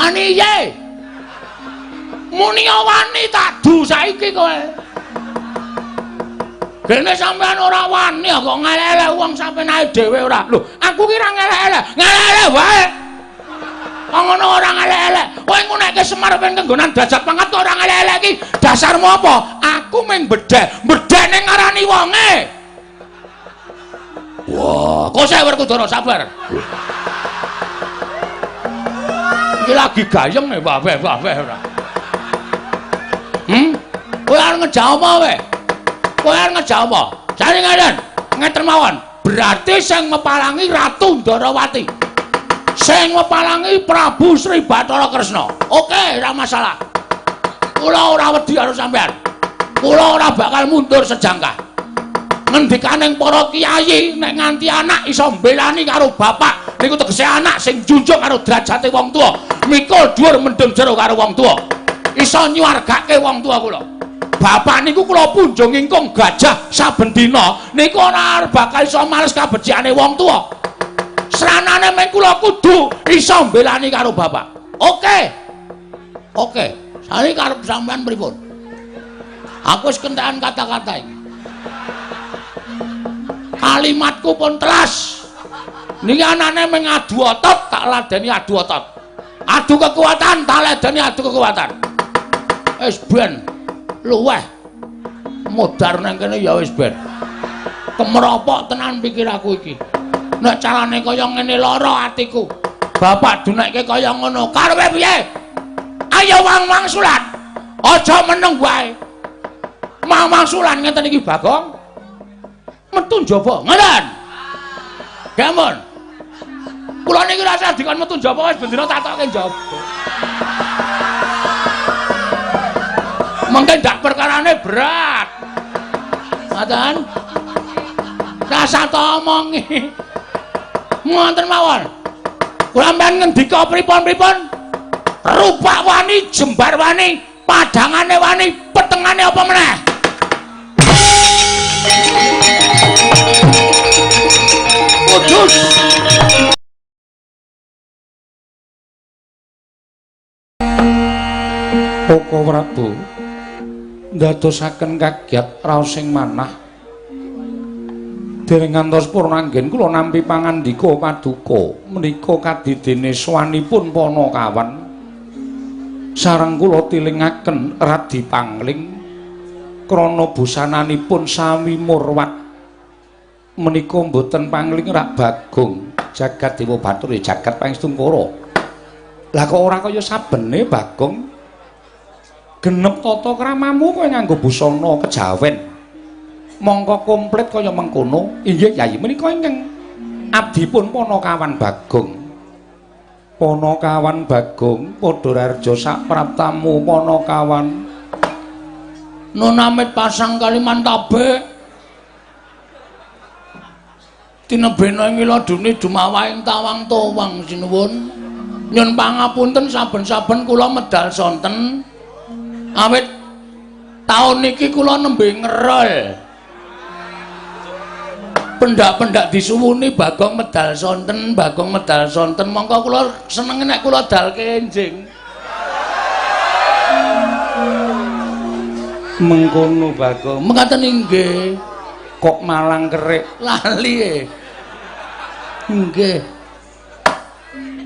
Wani ye. Muni wani tak du saiki kowe. Gene sampean ora wani kok ngelek-elek wong sampean dhewe ora. Lho, aku ki ora ngelek-elek, ngelek-elek wae. Kok ngono ora ngelek-elek. Kowe ngunekke Semar ben kenggonan derajat pangkat kok ora ngelek-elek iki. Dasarmu apa? Aku mung bedhek, bedhek ning ngarani wonge. Wah, kok saya Werkudara sabar. Iki lagi gayeng e wah-wah ora. Kowe arep ngejak apa kowe? Kowe arep ngejak apa? Jare ngeten, ngeten mawon. Berarti sing mepalangi Ratu Ndorowati. Sing mepalangi Prabu Sri Bathara Kresna. Oke, ora masalah. Kula ora wedi karo sampean. Kula ora bakal mundur sejangkah. Ngendikaning para kiai nek nganti anak iso mbelani karo bapak niku tegese anak sing junjung karo derajate wong tuwa, mikul dhuwur mendem jero karo wong tuwa, iso nyuwargake wong tuwa kula. Bapak niku kula punjung ingkung gajah saben dina niku ora bakal iso males kabecikane wong tuwa. Sranane meng kula kudu iso mbelani karo bapak. Oke. Oke, sani karep sampean pripun? Aku wis kentekan kata-kata iki. Kalimatku pun telas. Niki anane meng adu otot, tak ladeni adu otot. Adu kekuatan, tak ladeni adu kekuatan. Wis ben luweh modar nang kene ya wis ben. Kemropok tenan pikiraku iki. Nek carane kaya ngene lara atiku. Bapak dunekke kaya ngono. Karepe piye? Ayo wang-wangsulan. Aja meneng wae. Wang-wangsulan ngeten iki Bagong. Metu njaba. Ngoten. Gampun. Kula niki rasa dikon metu njaba wis bendina tatoke njaba. Mengke ndak perkarane berat. Ngoten. Rasa to omongi. Ngoten mawon. Kula sampean ngendika pripun-pripun? Rupak wani, jembar wani, padhangane wani, petengane apa meneh? Kudus. Koko Prabu ndadosaken kagiat raos sing manah. Dereng ngantos purnanggen kula nampi pangandika paduka menika kadidene sowanipun Panakawan sareng kula tilingaken Radi Pangling krana busananipun sami murwat menika mboten Pangling rak Bagong jagat Dewa Bathara jagat Pangestungkara. Lah kok ora kaya sabene Bagong genep tata kramamu kowe nganggo busana kejawen mongko komplit kaya mengkono. Inggih Yai, menika ingkang abdipun Panakawan Bagong. Panakawan Bagong padha rarja sapraptamu Panakawan. Nun amit pasang Kalimantabe tinebena ing ila duni dumawahing tawang towang sinuwun. Nyun pangapunten saben-saben kula medal sonten awit taun niki kula nembe ngerol. Pendak-pendak disuwuni Bagong medal sonten, Bagong medal sonten, mongko kula seneng nek kula dalke enjing. Mengkono Bagong. Mekaten inggih. Kok malang kerik lali e. Nggih.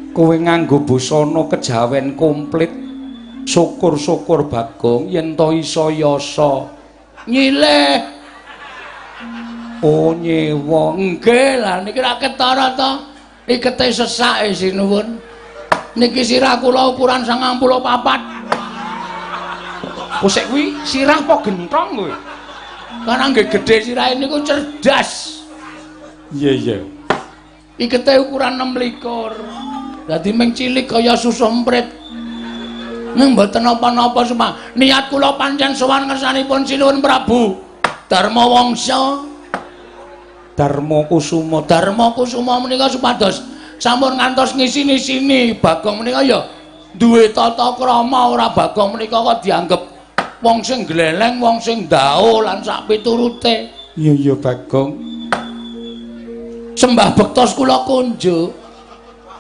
Kowe nganggo busana kejawen komplit. Syukur-syukur Bagong yen to iso yasa nyileh. Oh nyewa. Nggih, lah niki ra ketara to. Ikete sesake sinuwun. Niki sirah kula ukuran 94. Kosek kuwi sirah apa genthong kowe? Karena nggih gedhe sirahe niku cerdas. Iya iya. Ikete ukuran 26. Dadi ming cilik kaya susu emprit. Ning mboten napa-napa suma. Niat kula pancen sowan ngersanipun Sinuwun Prabu Darma Wangsa. Darma Kusuma. Darma Kusuma menika supados sampun ngantos ngisini-sini Bagong menika ya duwe tata krama, ora Bagong menika kok dianggep wong sing gleleng, wong sing ndao lan sak piturute. Iya iya Bagong. Sembah bektos kula kunjuk.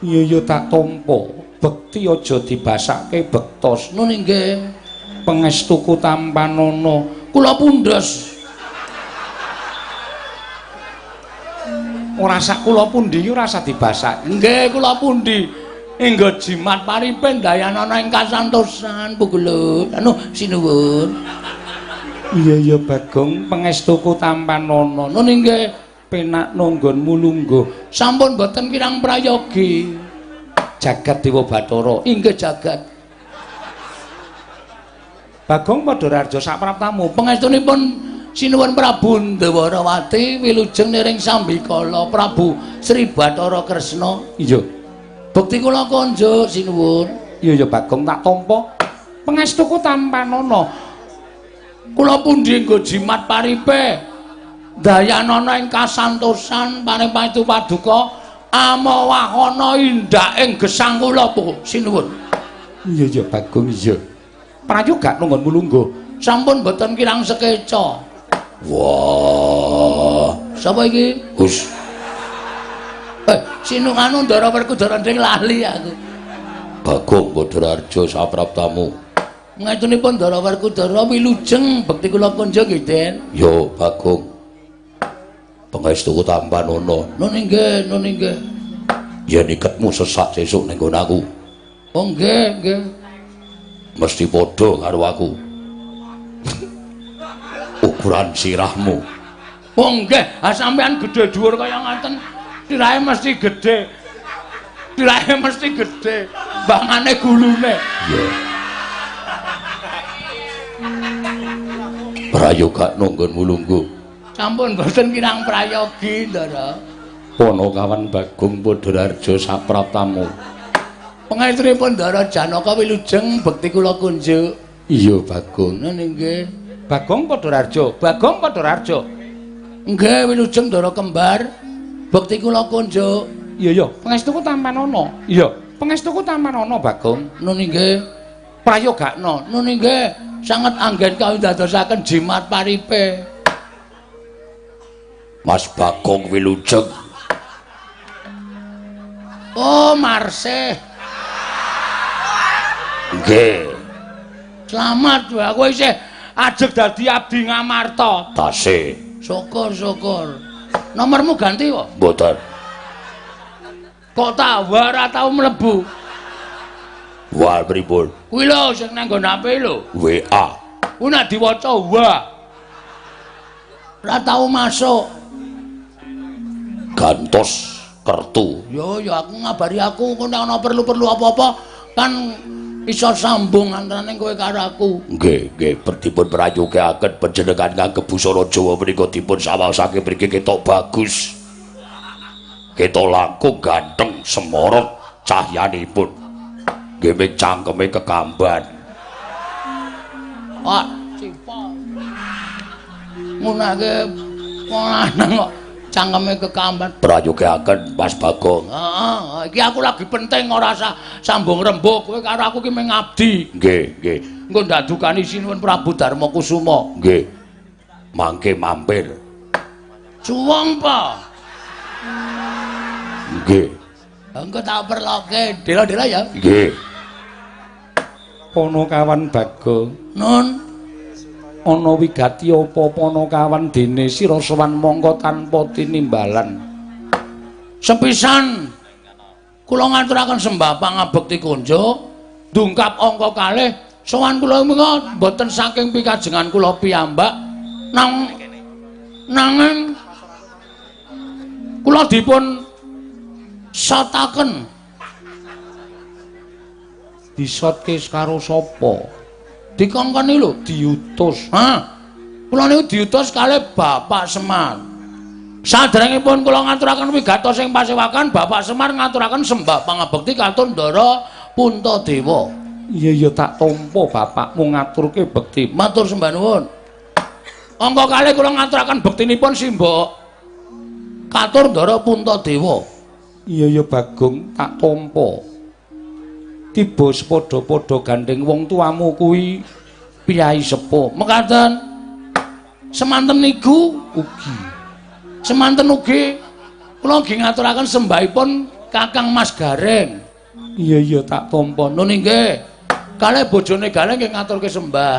Iya iya tak tampa. Bekti aja dibasake bektos. Nun inggih. Pangestuku tampanana. Kula pundhes. Ora sak kula pundi ora usah dibasak. Nggih, kula pundi. Enggo jimat paripe ndayanana ing kasantosan Pugelut. Anu sinuwun. Iya iya Bagong, pangestuku tampanana. Nun inggih. Penak nanggonmu lungguh. Sampun boten kirang prayogi. Jagat Dewa Bathara. Inggih jagat. Bagong Padhararja sapraptamu. Pangestunipun sinuwun Prabu Ndwarawati wilujeng niring sambikala Prabu Sri Bathara Kresna. Iya. Bekti kula konjuk sinuwun. Iya iya Bagong tak tampa. Pangestuku tampanana. Kula pundi nggo jimat paripe dayanana ing kasantosan paring paestu paduka amawahana indak ing gesang kula sinuwun. Iya iya Bagong iya. Prayoga nunggonmu lungguh. Sampun boten kirang sekeca. Wah, sapa iki? Hus. Sinung anu Ndara Werkudara nding lali aku. Bagong Badararja sapraptamu. Ngetunipun Ndara Werkudara wilujeng bekti kula kunjung nggih, Den. Yo, Bagong. Pangestuku tampanana. Nun inggih, nun inggih. Yen iketmu sesak sesuk ning nggon aku. Oh nggih, nggih. Mesti padha karo aku. Ukuran sirahmu. Oh nggih, ha sampean gedhe dhuwur kaya ngaten, sirahe mesti gedhe. Sirahe mesti gedhe, bangane gulune. Iya. Prayoga nanggonmu lungguh. Sampun boten kirang prayogi, Ndara. Panakawan Bagong Badararja sapraptamu. Pangestunipun Ndara Janaka wilujeng bekti kula kunjuk. Iya, Bagong. Nun inggih. Bagong Badararja, Bagong Badararja. Nggih, wilujeng Ndara kembar. Bekti kula kunjuk. Iya iya, pangestuku tampanana. Iya, pangestuku tampanana, Bagong. Nun inggih. Prayogakna. Nun inggih, sanget anggen kawindadosaken jimat paripe. Mas Bagong wilujeng. Oh, Marsih. Nggih. Slamat wae aku isih ajeg dadi abdi Ngamarta. Tasih. Syukur syukur. Nomormu ganti kok? Mboten. Kok tawa ora tau mlebu? Wah, pripun? Kuwi lho sing nang nggon HP lho. WA. Ku nek diwaca wa. Ora tau masuk. Gantos kertu. Yo yo aku ngabari aku engko nek ana perlu-perlu apa-apa kan iso sambung antarane kowe karo aku. Nggih, nggih, dipun prayogaken panjenengan ngangge busana Jawa menika dipun sawasake mriki ketok bagus. Ketok langkung ganteng semorot cahyanipun. Nggih ming cangkeme kekamban. Ah, cipa. Ngunake wong lanang kok cangkeme kekamban. Prayogaken Mas Bagong. Heeh, iki aku lagi penting ora usah sambung rembug kowe karo aku ki mung ngabdi. Nggih, nggih. Engko ndadukani Sinuwun Prabu Darma Kusuma. Nggih. Mangke mampir. Suwung pa. Nggih. Engko tak perloke dela-dela ya. Nggih. Panakawan Bagong. Nun. Ana wigati apa Panakawan dene sira sowan mongko tanpa tinimbalan. Sepisan kula ngaturaken sembah pangabekti kunjuk dungkap angka kalih sowan kula menika mboten saking pikajengan kula piyambak nang nanging kula dipun sotaken. Disotke karo sapa? Dikongkon lho diutus. Ha. Kula niku diutus kalih Bapak Semar. Saderengipun kula ngaturaken wigatos ing pasewakan, Bapak Semar ngaturaken sembah pangabekti katur Ndara Puntadewa. Iya iya tak tampa bapakmu ngaturke bekti. Matur sembah nuwun. Angka kalih kula ngaturaken bektinipun simbok katur Ndara Puntadewa. Iya iya Bagong tak tampa. Tiba sepadha-padha gandeng wong tuamu kuwi piyai sepuh. Mekaten semanten niku ugi. Semanten ugi kula nggih ngaturaken sembahipun Kakang Mas Gareng. Iya iya tak tampa. Nun nggih. Kalih bojone Gareng nggih ngaturke sembah.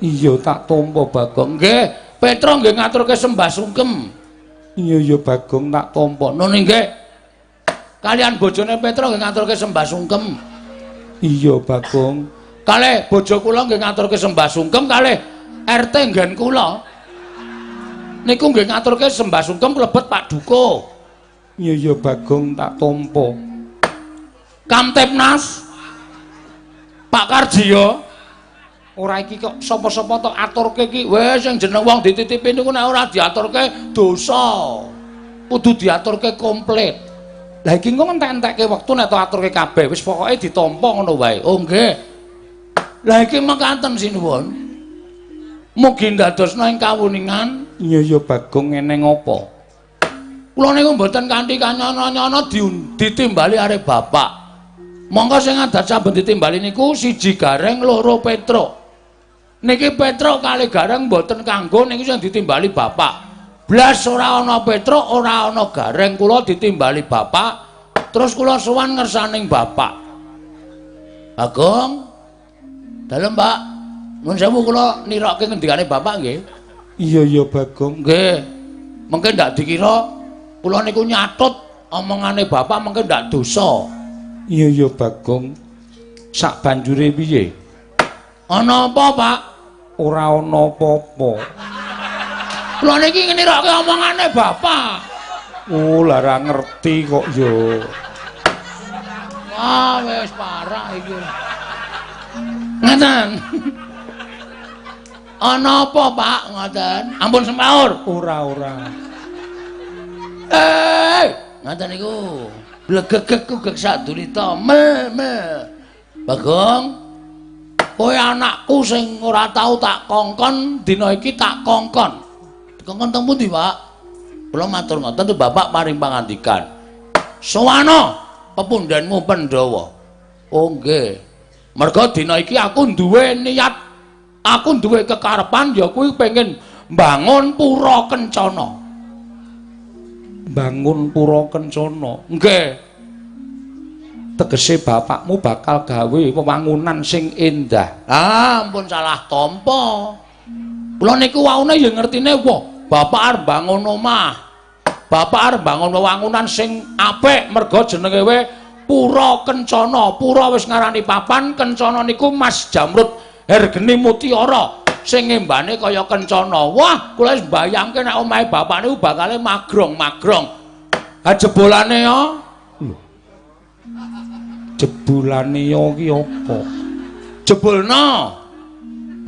Iya tak tampa Bagong. Nggih, Petro nggih ngaturke sembah sungkem. Iya iya Bagong tak tampa. Nun nggih. Kalian bojone Petro nggih ngaturke sembah sungkem. Iya Bagong. Kalih bojo kula nggih ngaturke sembah sungkem kalih RT nggen kula. Niku nggih ngaturke sembah sungkem klebet Pak Duko. Iya iya Bagong tak tampa. Kamtipnas Pak Karjiyo. Ora iki kok sapa-sapa tok aturke iki. Wis sing jeneng wong dititipi niku nek ora diaturke dosa. Kudu diaturke komplit. Lah iki engko entek-entekke wektu nek tok aturke kabeh wis pokoke ditampa ngono wae. Oh nggih. Lah iki mekaten sinuwun. Mugi ndadosna ing kawuningan. Iya iya Bagong ngene ngopo? Kula niku mboten kanthi kanyana-nyana ditimbali arep bapak. Monggo sing adat saben ditimbali niku siji Gareng, loro Petruk. Niki Petruk kali Gareng mboten kanggo niku sing ditimbali bapak. Blas ora ana Petruk, ora ana Gareng, kula ditimbali bapak. Terus kula sowan ngersaning bapak. Bagong. Dalem, Pak. Nuwun sewu kula nirokke ngendikane bapak nggih. Iya iya Bagong. Nggih. Mengke ndak dikira kula niku nyatut omongane bapak mengke ndak dosa. Iya iya Bagong. Sak banjure piye? Ana apa, Pak? Ora ana apa-apa. Kula niki nirokke omongane bapak. Oh, lah ora ngerti kok yo. Wah, wis parah iki. Ngoten. Ana apa, Pak? Ngoten. Ampun semaur. Ora ora. Ngoten niku. Blegegeg kugeg sadulita. Mel mel. Bagong, kowe anakku sing ora tau tak kongkon, dina iki tak kongkon. Dikongkon teng pundi, Pak? Kula matur ngoten bapak paring pangandikan. Sowana pepundhenmu Pandhawa. Oh nggih. Merga dina iki aku duwe niat, aku duwe kekarepan ya kuwi pengen mbangun pura kencana. Bangun pura kencana. Nggih. Tegese bapakmu bakal gawe wewangunan sing endah. Ah, ampun salah tampa. Kula niku waune ya ngertine wah, bapak arep bangun omah. Bapak arep bangun wewangunan sing apik merga jenenge we Pura Kencana. Pura wis ngarani papan, kencana niku Mas Jamrud Hergeni Mutiara sing ngembane kaya kencana. Wah, kula wis mbayangke nek omahe bapak niku bakale magrong-magrong. Ha jebolane ya. Lho. Jebolane ya ki apa? Jebolno.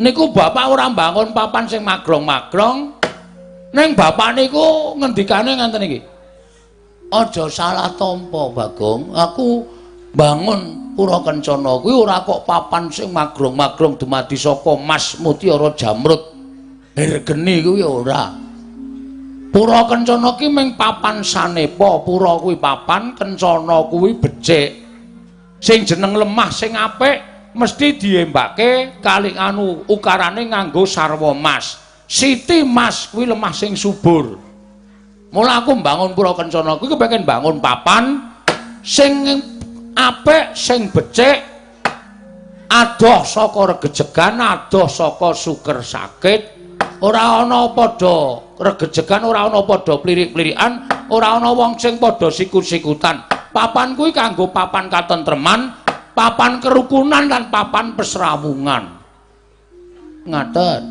Niku bapak ora mbangun papan sing magrong-magrong. Ning bapak niku ngendikane ngenten iki. Aja salah tampa, Bagong. Aku bangun pura kencana kuwi ora kok papan sing magrong-magrong dumadi saka Mas Mutiara Jamrud Hergeni kuwi ora. Pura kencana ki mung papan sanepa, pura kuwi papan, kencana kuwi becik. Sing jeneng lemah sing apik mesti diembake kali anu ukarane nganggo sarwa mas. Siti mas kuwi lemah sing subur. Mula aku mbangun pura kencana kuwi kepengin bangun papan sing apik, sing becik, adoh saka regejegan, adoh saka suker sakit, ora ana padha regejegan, ora ana padha plirik-plirikan, ora ana wong sing padha sikut-sikutan. Papan kuwi kanggo papan katentreman, papan kerukunan lan papan pesrawungan. Ngaten.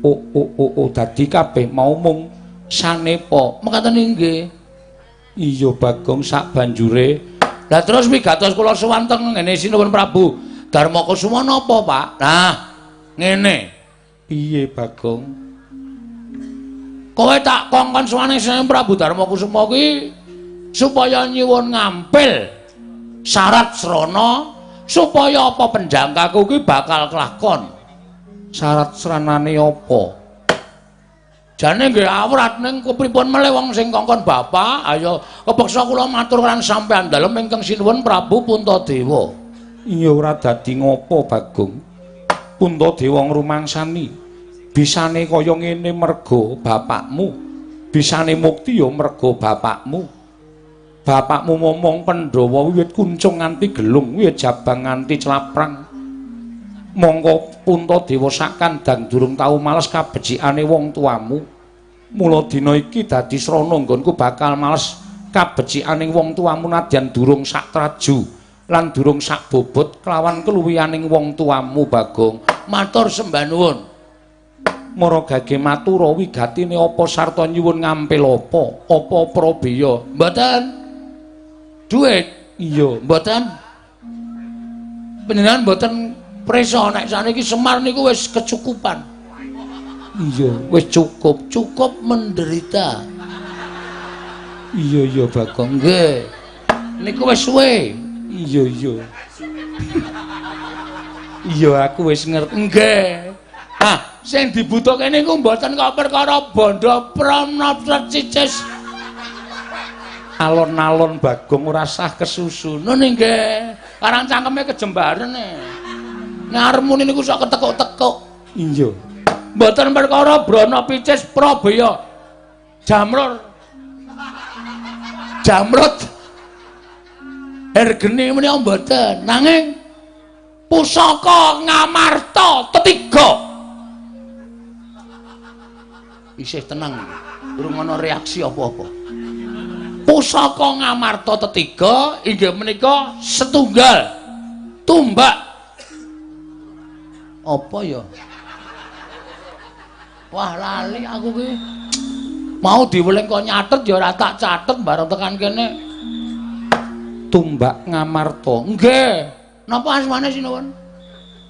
Oh oh oh oh dadi kabeh mau mung sanepa. Mekaten inggih. Iya Bagong sak banjure. Lah terus wigatos kula sowan teng ngene Sinuwun Prabu Darma Kusuma napa, Pak? Nah, ngene. Piye Bagong? Kowe tak kongkon sowan Sinuwun Prabu Darma Kusuma kuwi supaya nyuwun ngampil syarat srana supaya apa penjangkaku kuwi bakal kelakon. Syarat sranane apa? Jane nggih awrat ning kepripun melih wong sing kongkon bapak, ayo kepeksa kula matur lan sampean dalem ingkang sinuwun Prabu Puntadewa. Iya ora dadi ngopo Bagong. Puntadewa ngrumangsani bisane kaya ngene merga bapakmu, bisane mukti ya merga bapakmu. Bapakmu momong Pandhawa wiwit kuncung nganti gelung, wiwit jabang nganti claprang. Mongko Puntadewa sakandang durung tau males kabecikane wong tuamu. Mula dina iki dadi srana nggonku bakal males kabecikaning wong tuamu nadyan durung sak traju lan durung sak bobot kelawan keluwihaning wong tuamu Bagong. Matur sembah nuwun. Mara gage matura wigatine apa sarta nyuwun ngampil apa? Apa prabeya? Mboten. Duit? Iya, mboten. Panjenengan mboten prisa nek saniki Semar niku wis kecukupan. Iya, wis cukup, cukup menderita. Iya iya Bagong. Nggih. Niku wis suwe. Iya iya. Iya aku wis ngerti. Nggih. Ah, sing dibutuhke niku mboten kok perkara bondo promnopret cicis. Alon-alon Bagong ora sah kesusu. Nun nggih. Karang cangkeme kejembaren e. Nek arep muni niku sok ketekuk-tekuk. Iya. Mboten perkara brana picis prabaya. Jamrur. Jamrut. Ergene menika mboten. Nanging pusaka Ngamarta tetiga. Isih tenang, durung ana reaksi apa-apa. Pusaka Ngamarta tetiga inggih menika setunggal tumbak. Apa ya? Wah lali aku ki. Mau diweling kok nyatet ya ora tak catet bareng tekan kene. Tumbak Ngamarta. Nggih. Napa asmane sinuwun?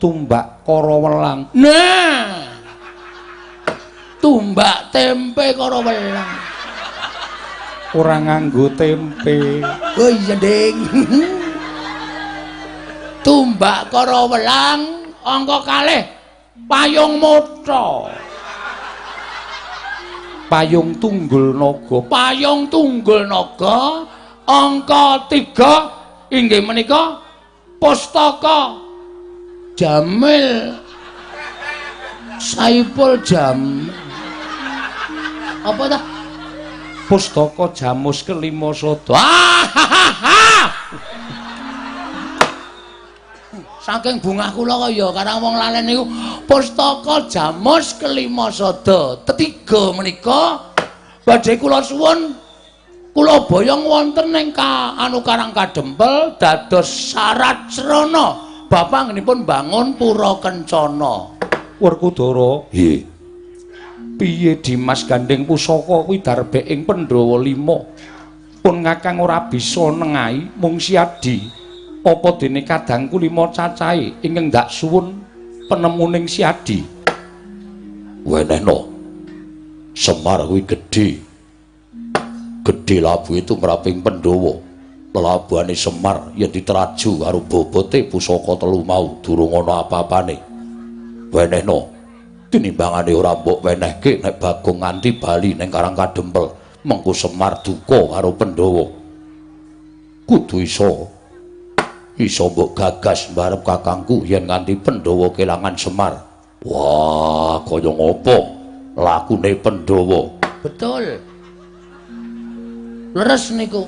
Tumbak Karawelang. Nah. Tumbak tempe Karawelang. Ora nganggo tempe. Oh iya, Ding. Tumbak Karawelang angka kalih payung motha. Payung tunggul naga. Payung tunggul naga angka 3 inggih menika pustaka Jamil Saipul Jam. Apa ta? Pustaka Jamus kelima sada. Saking bungah kula kaya karang wong lalen niku pustaka Jamus kelima sada. Tetiga menika badhe kula suwun kula boyong wonten ing anu Karang Kadempel dados syarat srana bapak nggenipun bangun pura kencana. Werkudara, nggih. Piye Dimas gandeng pusaka kuwi darbe ing Pandhawa 5. Pun kakang ora bisa nengahi mung siadi. Apa dene kadangku 5 cacahe ingkang ndak suwun penemuning siadi. Wenehno. Semar kuwi gedhe. Gedhe labuhe tumraping Pandhawa. Lelabuhane Semar yen diteraju karo bobote pusaka telu mau durung ana apa-apane. Wenehno. Tinimbangane ora mbok wenehke nek Bagong nganti bali ning Karang Kadempel, mengko Semar duka karo Pandhawa. Kudu iso iso mbok gagas mbarep kakangku yen nganti Pandhawa kelangan Semar. Wah, kaya ngopo lakune Pandhawa? Betul. Leres niku.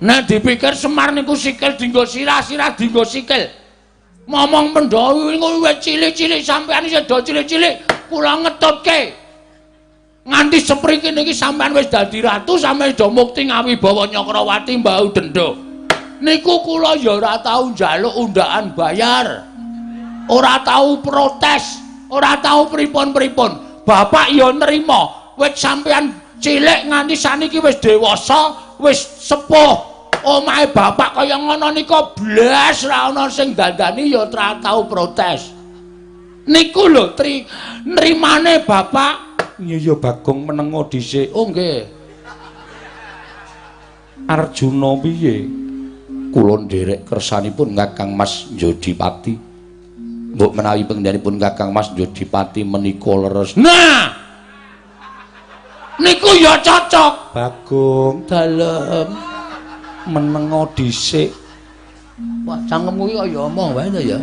Nek dipikir Semar niku sikil dinggo sirah, sirah dinggo sikil. Momong Pandhawa niku wis cilik-cilik sampean isih do cilik-cilik, kula ngetutke. Nganti sepriki niki sampean wis dadi ratu, sampean do mukti ngawibawa Nyakrawati mbau denda. Niku kula ya ora tau njaluk undaan bayar. Ora tau protes, ora tau pripun-pripun. Bapak ya nrima, wis sampean cilik nganti saniki wis dewasa, wis sepuh. Omahe bapak kaya ngono nika blas ra ana sing dandani ya ora tau protes. Niku lho tri nrimane bapak. Iya ya Bagong menengo dhisik. Oh nggih. Arjuna piye? Kula nderek kersanipun Kakang Mas Jodipati. Mbok menawi panjenenganipun Kakang Mas Jodipati menika leres. Nah. Niku ya cocok. Bagong dalem menengo dhisik. Wah, cangkemmu iki kaya omong wae to ya.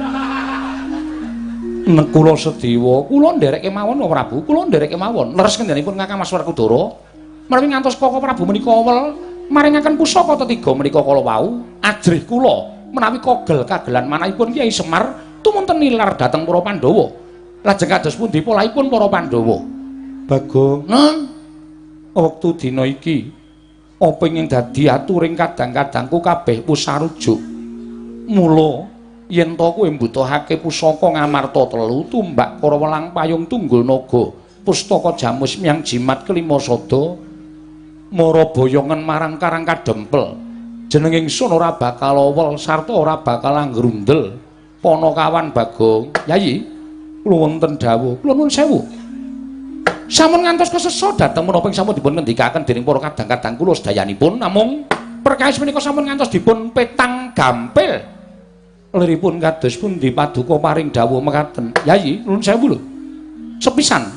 Nek kula sedewa, kula nderek kemawon Prabu, kula nderek kemawon. Leres kendhanipun Kakang Mas Werkudara. Menawi ngantos Koko Prabu menika wel Maringaken pusaka tetiga menika kala wau ajrih kula menawi kogel kagelan manahipun Kyai Semar tumunten nilar dhateng para Pandhawa. Lajeng kados pundi polahipun para Pandhawa? Bagong, Nun, wektu dina iki apa ing dadi aturing kadang-kadangku kabeh wis sarujuk. Mula yen to kowe mbutuhake pusaka Ngamarta telu, tumbak Karawelang payung tunggul naga, pustaka jamus miang jimat kelima sada, mara boyongan marang Karang Kadempel. Jeneng ingsun ora bakal owel sarta ora bakal anggrundel. Panakawan Bagong, Yayi, kula wonten dawuh, kula nuwun sewu. Sampun ngantos kesesa dhateng menapa ing sampun dipun ngendikaken dening para kadang-kadang kula sedayanipun, namung perkawis menika sampun ngantos dipun petang gampil. Liripun kados pundi paduka paring dawuh mekaten. Yayi, nuwun sewu lho. Sepisan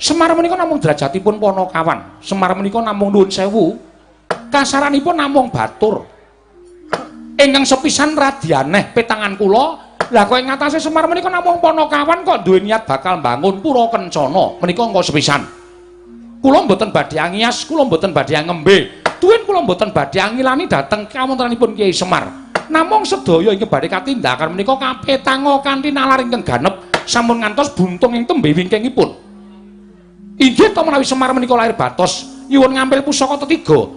Semar menika namung derajatipun panakawan. Semar menika namung nuwun sewu. Kasaranipun namung batur. Ingkang sepisan radi aneh petangan kula. Lah kok ing ngatasé Semar menika namung panakawan kok duwe niat bakal mbangun pura kencana. Menika angka sepisan. Kula mboten badhe angias, kula mboten badhe ngembe. Tuwin kula mboten badhe angilani dhateng kawontenanipun Kyai Semar. Namung sedaya ingkang badhe katindakan menika kapetanga kanthi nalar ingkang ganep sampun ngantos buntung ing tembe wingkingipun. Inggih to menawi Semar menika lahir batos nyuwun ngampil pusaka tetiga.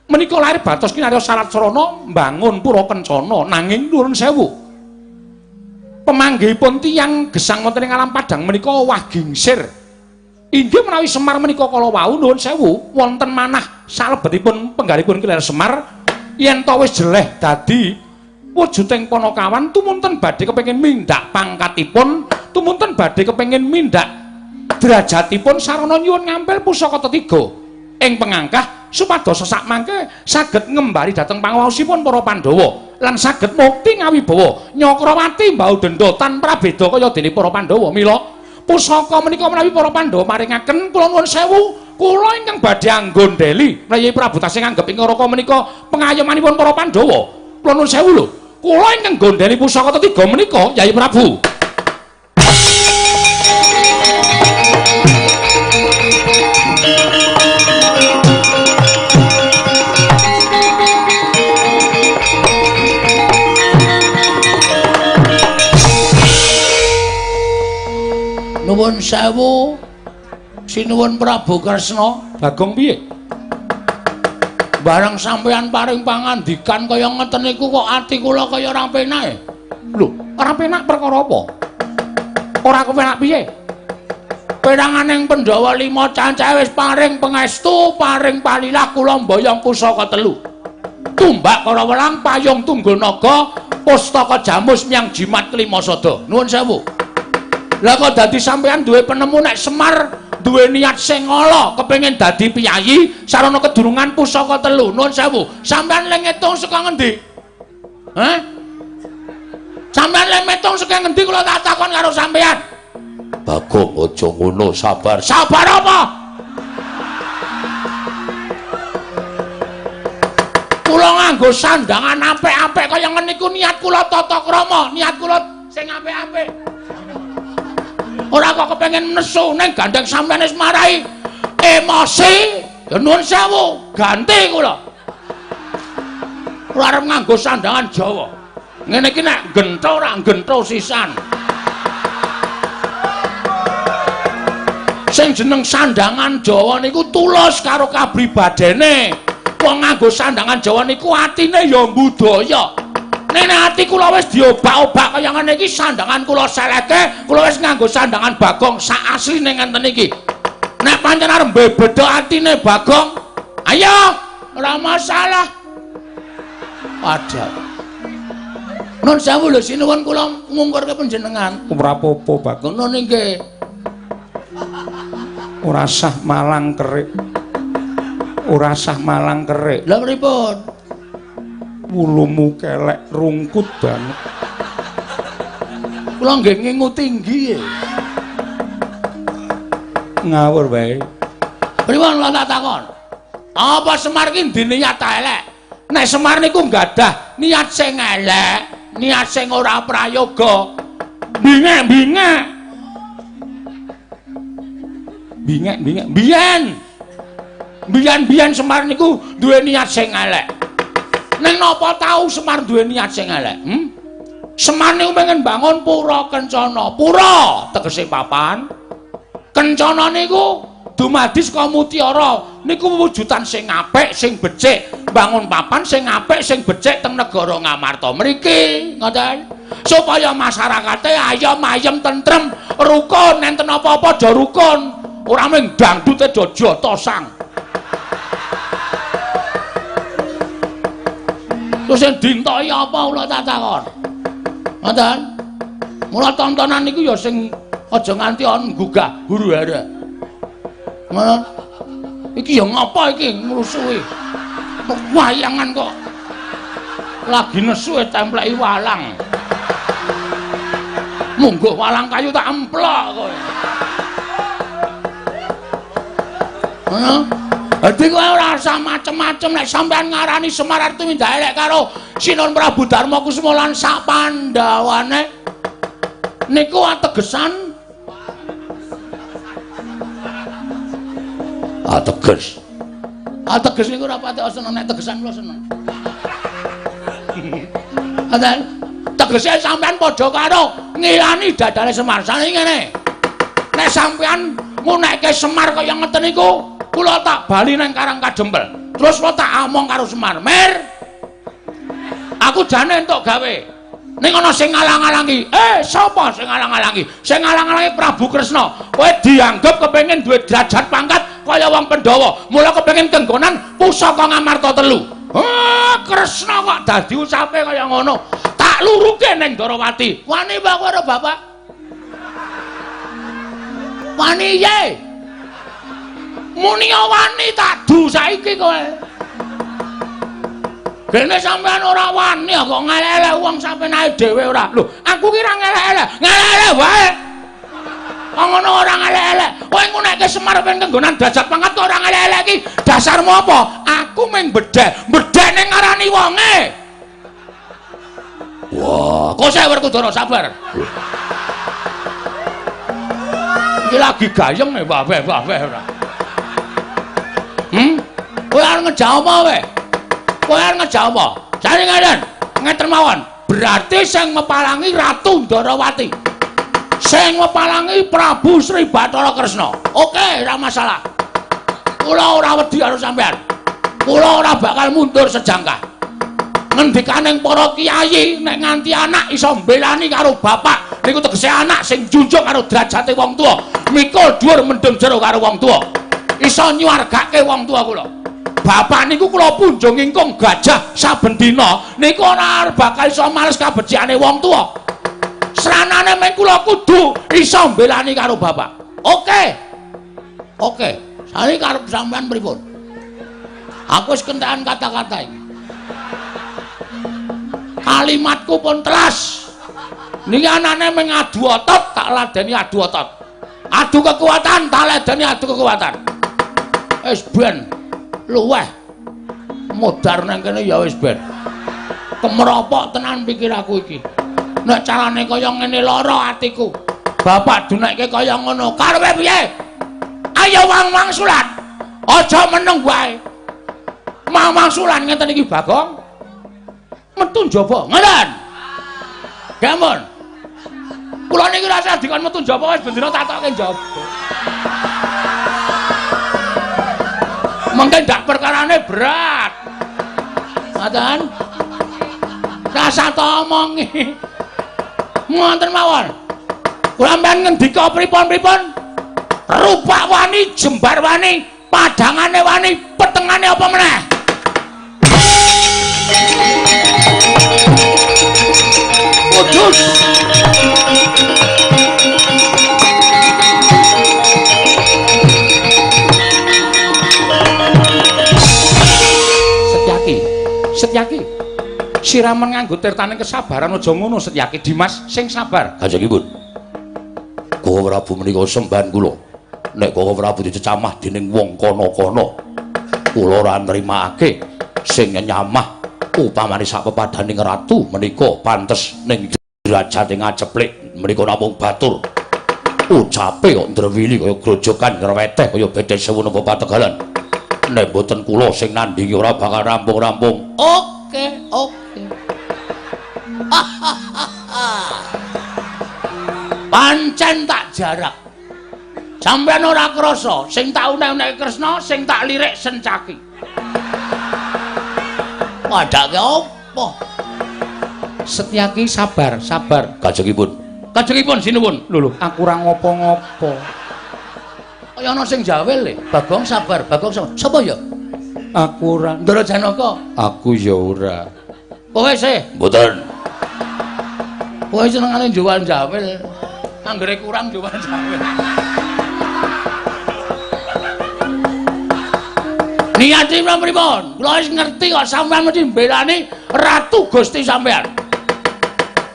Menika lahir batos kinarya sarat sarana mbangun pura kencana, nanging nuwun sewu. Pemanggihipun tiyang gesang wonten ing alam padang menika owah gingsir. Inggih menawi Semar menika kala wau nuwun sewu wonten manah salebetipun penggalipun Kiler Semar yen to wis jeleh dadi wujuding panakawan tumunten badhe kepengin mindhak pangkatipun, tumunten badhe kepengin mindhak derajatipun sarana nyuwun ngampil pusaka tetiga ing pengangkah supados sesak mangke saged ngembari dhateng panguwaosipun para Pandhawa lan saged mukti ngawibawa Nyakrawati mbau denda tanpa beda kaya dene para Pandhawa. Mila pusaka menika menawi para Pandhawa maringaken kula nuwun sewu, kula ingkang badhe anggondheli menawi Prabu tasih nganggep ing neraka menika pengayomanipun para Pandhawa. Kula nuwun sewu lho, kula ingkang gondheli pusaka tetiga menika Yai Prabu. Nuwun sewu sinuwun Prabu Kresna. Bagong piye? Bareng sampeyan paring pangandikan kaya ngeten niku kok ati kula kaya ora penak. Lho, ora penak perkara apa? Ora kepenak piye? Peranganing Pandhawa 5 cancahe wis paring pangestu, paring palilah kula mboyong pusaka telu. Tumbak Karawelang, payung tunggul naga, pustaka jamus miang jimat kelima sada. Nuwun sewu. Lah kok dadi sampeyan duwe penemu nek Semar duwe niat sing ala kepengin dadi piyayi sarana kedurungan pusaka telu. Nuwun sewu. Sampeyan le ngitung saka ngendi? Hah? Sampeyan le ngitung saka ngendi kula tak takon karo sampeyan. Bagong aja ngono, sabar. Sabar apa? Kula nganggo sandangan apik-apik kaya ngene iku niat kula tata krama, niat kula sing apik-apik. Ora kok kepengin nesu ning gandeng sampeyan wis marai emosi. Ya nuwun sewu, ganti kula. Kula arep nganggo sandangan Jawa. Ngene iki nek gentho ora gentho sisan. Sing jeneng sandangan Jawa niku tulus karo kapribadene. Wong nganggo sandangan Jawa niku atine ya budaya. Nek ati kula wis diobak-obak kaya ngene iki sandangan kula seleke, kula wis nganggo sandangan Bagong sak asline ngenten iki. Nek pancen arep mbebedhok atine Bagong, ayo, ora masalah. Waduh. Nun sewu lho sinuwun kula ngungkurke panjenengan. Ora apa-apa Bagong. Ngono nggih. Ora sah malang kerik. Ora sah malang kerik. Lha pripun? Wulumu kelek rungkut banget. Kula nggih ngingu tinggi. Ngawur wae. Pripun kula tak takon? Apa Semar ki ndiniat elek? Nek Semar niku nggadah niat sing elek, niat sing ora prayoga. Bingek-bingek. Bingek-bingek biyen. Biyen-biyen Semar niku duwe niat sing elek. Ning napa tau Semar duwe niat sing elek? Semar niku pengen bangun pura kencana. Pura tegese papan. Kencana niku dumadi saka mutiara, niku wujudan sing apik, sing becik. Bangun papan sing apik, sing becik teng negara Ngamarta mriki, ngoten. Supaya masyarakate ayom ayem tentrem, rukun, enten apa-apa aja rukun. Ora mung dangdute aja jotosang. Terus sing dintoki apa kula tak takon. Ngoten. Mula tontonan niku ya sing aja nganti ana nggugah huru-hara. Ngono. Iki ya ngapa iki ngrusuhi? Wayangan kok lagi nesu templeki walang. Mungguh walang kayu tak emplok kowe. Ngono. Dadi kowe ora usah macem-macem nek sampean ngarani Semar arep tumindak elek karo Sinuhun Prabu Darma Kusuma lan sak pandhawane niku ategesan ateges. Ateges niku ora patek seneng nek tegesan kula seneng. Ngoten. Tegese sampean padha karo ngilani dadane Semar. Sane ngene. Nek sampean ngunekke Semar kaya ngeten niku, kula tak bali nang Karang Kadempel. Terus kula tak among karo Semar. Mir. Aku jane entuk gawe. Ning ana sing ngalang-alangi. Sapa sing ngalang-alangi? Sing ngalang-alangi Prabu Kresna. Kowe dianggep kepengin duwe derajat pangkat kaya wong Pandhawa. Mula kepengin kenggonan pusaka Ngamarta telu. Kresna kok dadi ucape kaya ngono. Tak luruke ning Ndarawati. Wani apa kowe karo bapak? Wani ye. Muni wani tak du saiki kowe. Gene sampean ora wani kok ngelek-elek wong sampean dhewe ora. Lho, aku ki ora ngelek-elek, ngelek-elek wae. Kok ngono ora ngelek-elek. Kowe ngunekke Semar ben kenggonan derajat pangkat kok ora ngelek-elek iki. Dasarmu apa? Aku mung bedhek, bedhek ning ngarani wonge. Wah, kok saya Werkudara sabar. Iki lagi gayeng e wah-wah ora. Kowe arep ngejak apa kowe? Kowe arep ngejak apa? Jane ngeten, ngeten mawon. Berarti sing mepalangi Ratu Ndarawati. Sing mepalangi Prabu Sri Bathara Kresna. Oke, ora masalah. Kula ora wedi karo sampean. Kula ora bakal mundur sejangkah. Ngendikaning para kiai nek nganti anak iso mbelani karo bapak niku tegese anak sing junjung karo derajate wong tuwa, mikul dhuwur mendem jero karo wong tuwa. Iso nyuwargake wong tuwa kula. Bapak niku kula punjung ingkung gajah saben dina niku ora bakal iso males kabecikane wong tuwa. Sranane meng kula kudu iso mbelani karo bapak. Oke. Oke. Saiki karep sampean pripun? Aku wis kentekan kata-kata iki. Kalimatku pun telas. Niki anane meng adu otot tak ladeni adu otot. Adu kekuatan tak ladeni adu kekuatan. Wis ben luweh modar nang kene ya wis ben. Kemropok tenan pikiraku iki. Nek carane kaya ngene lara atiku. Bapak dunekke kaya ngono. Karepe piye? Ayo wang-wangsulan. Aja meneng wae. Wang-wangsulan ngeten iki Bagong. Metu njaba. Ngoten. Gampun. Kula niki rasa dikon metu njaba wis bendina tak tokke njaba. Mengke ndak perkarane berat. Ngoten. Rasa to omongi. Ngoten mawon. Kula sampean ngendika pripun-pripun? Rupak wani, jembar wani, padangane wani, petengane apa meneh? Kudus. Setyaki, Setyaki. Siramen nganggo tirtaning kesabaran aja ngono Setyaki. Dimas sing sabar. Kanjengipun. Koko Prabu menika sembahan kula. Nek Koko Prabu dicecamah dening wong kono-kono, kula ora nrimake sing nyamah upamane sak pepadaning ratu menika pantes ning derajate ngaceplik menika namung batur. Ucape kok ndrewili kaya grojogan ngreweteh kaya bedhe sewu napa pategalan. Nek mboten kula sing nandhingi ora bakal rampung-rampung. Oke, oke. Pancen tak jarak. Sampeyan ora krasa, sing tak unek-unekke Kresna, sing tak lirik Sencaki. Padake apa? Setyaki sabar, sabar. Kajengipun. Kajengipun sinuwun. Lho lho, aku ora ngopo-ngopo. Kaya ana sing jawel le. Bagong sabar, Bagong sabar. Sapa ya? Aku ora. Ndara Janaka. Aku ya ora. Kowe sih? Mboten. Kowe senengane jual jawel. Anggere kurang jual jawel. Niate pripun? Kula wis ngerti kok sampean mesti mbelani Ratu Gusti sampean.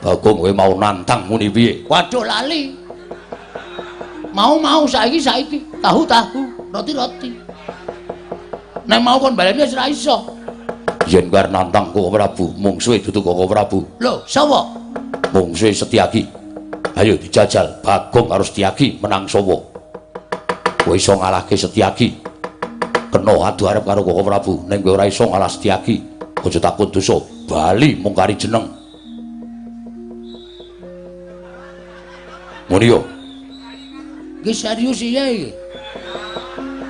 Bagong kowe mau nantang muni piye? Waduh lali. Mau-mau saiki saiki, tahu-tahu, roti-roti. Nek mau kon baleni wis ora iso. Yen kowe nantang Koko Prabu, mungsuhe dudu Koko Prabu. Lho, sapa? Mungsuhe Setyaki. Ayo dijajal Bagong karo Setyaki menang sapa? Kowe iso ngalahke Setyaki. Kena adu arep karo Koko Prabu, ning kowe ora iso ngalah Setyaki. Aja takut dosa, bali mung kari jeneng. Muni yo. Iki serius iya iki.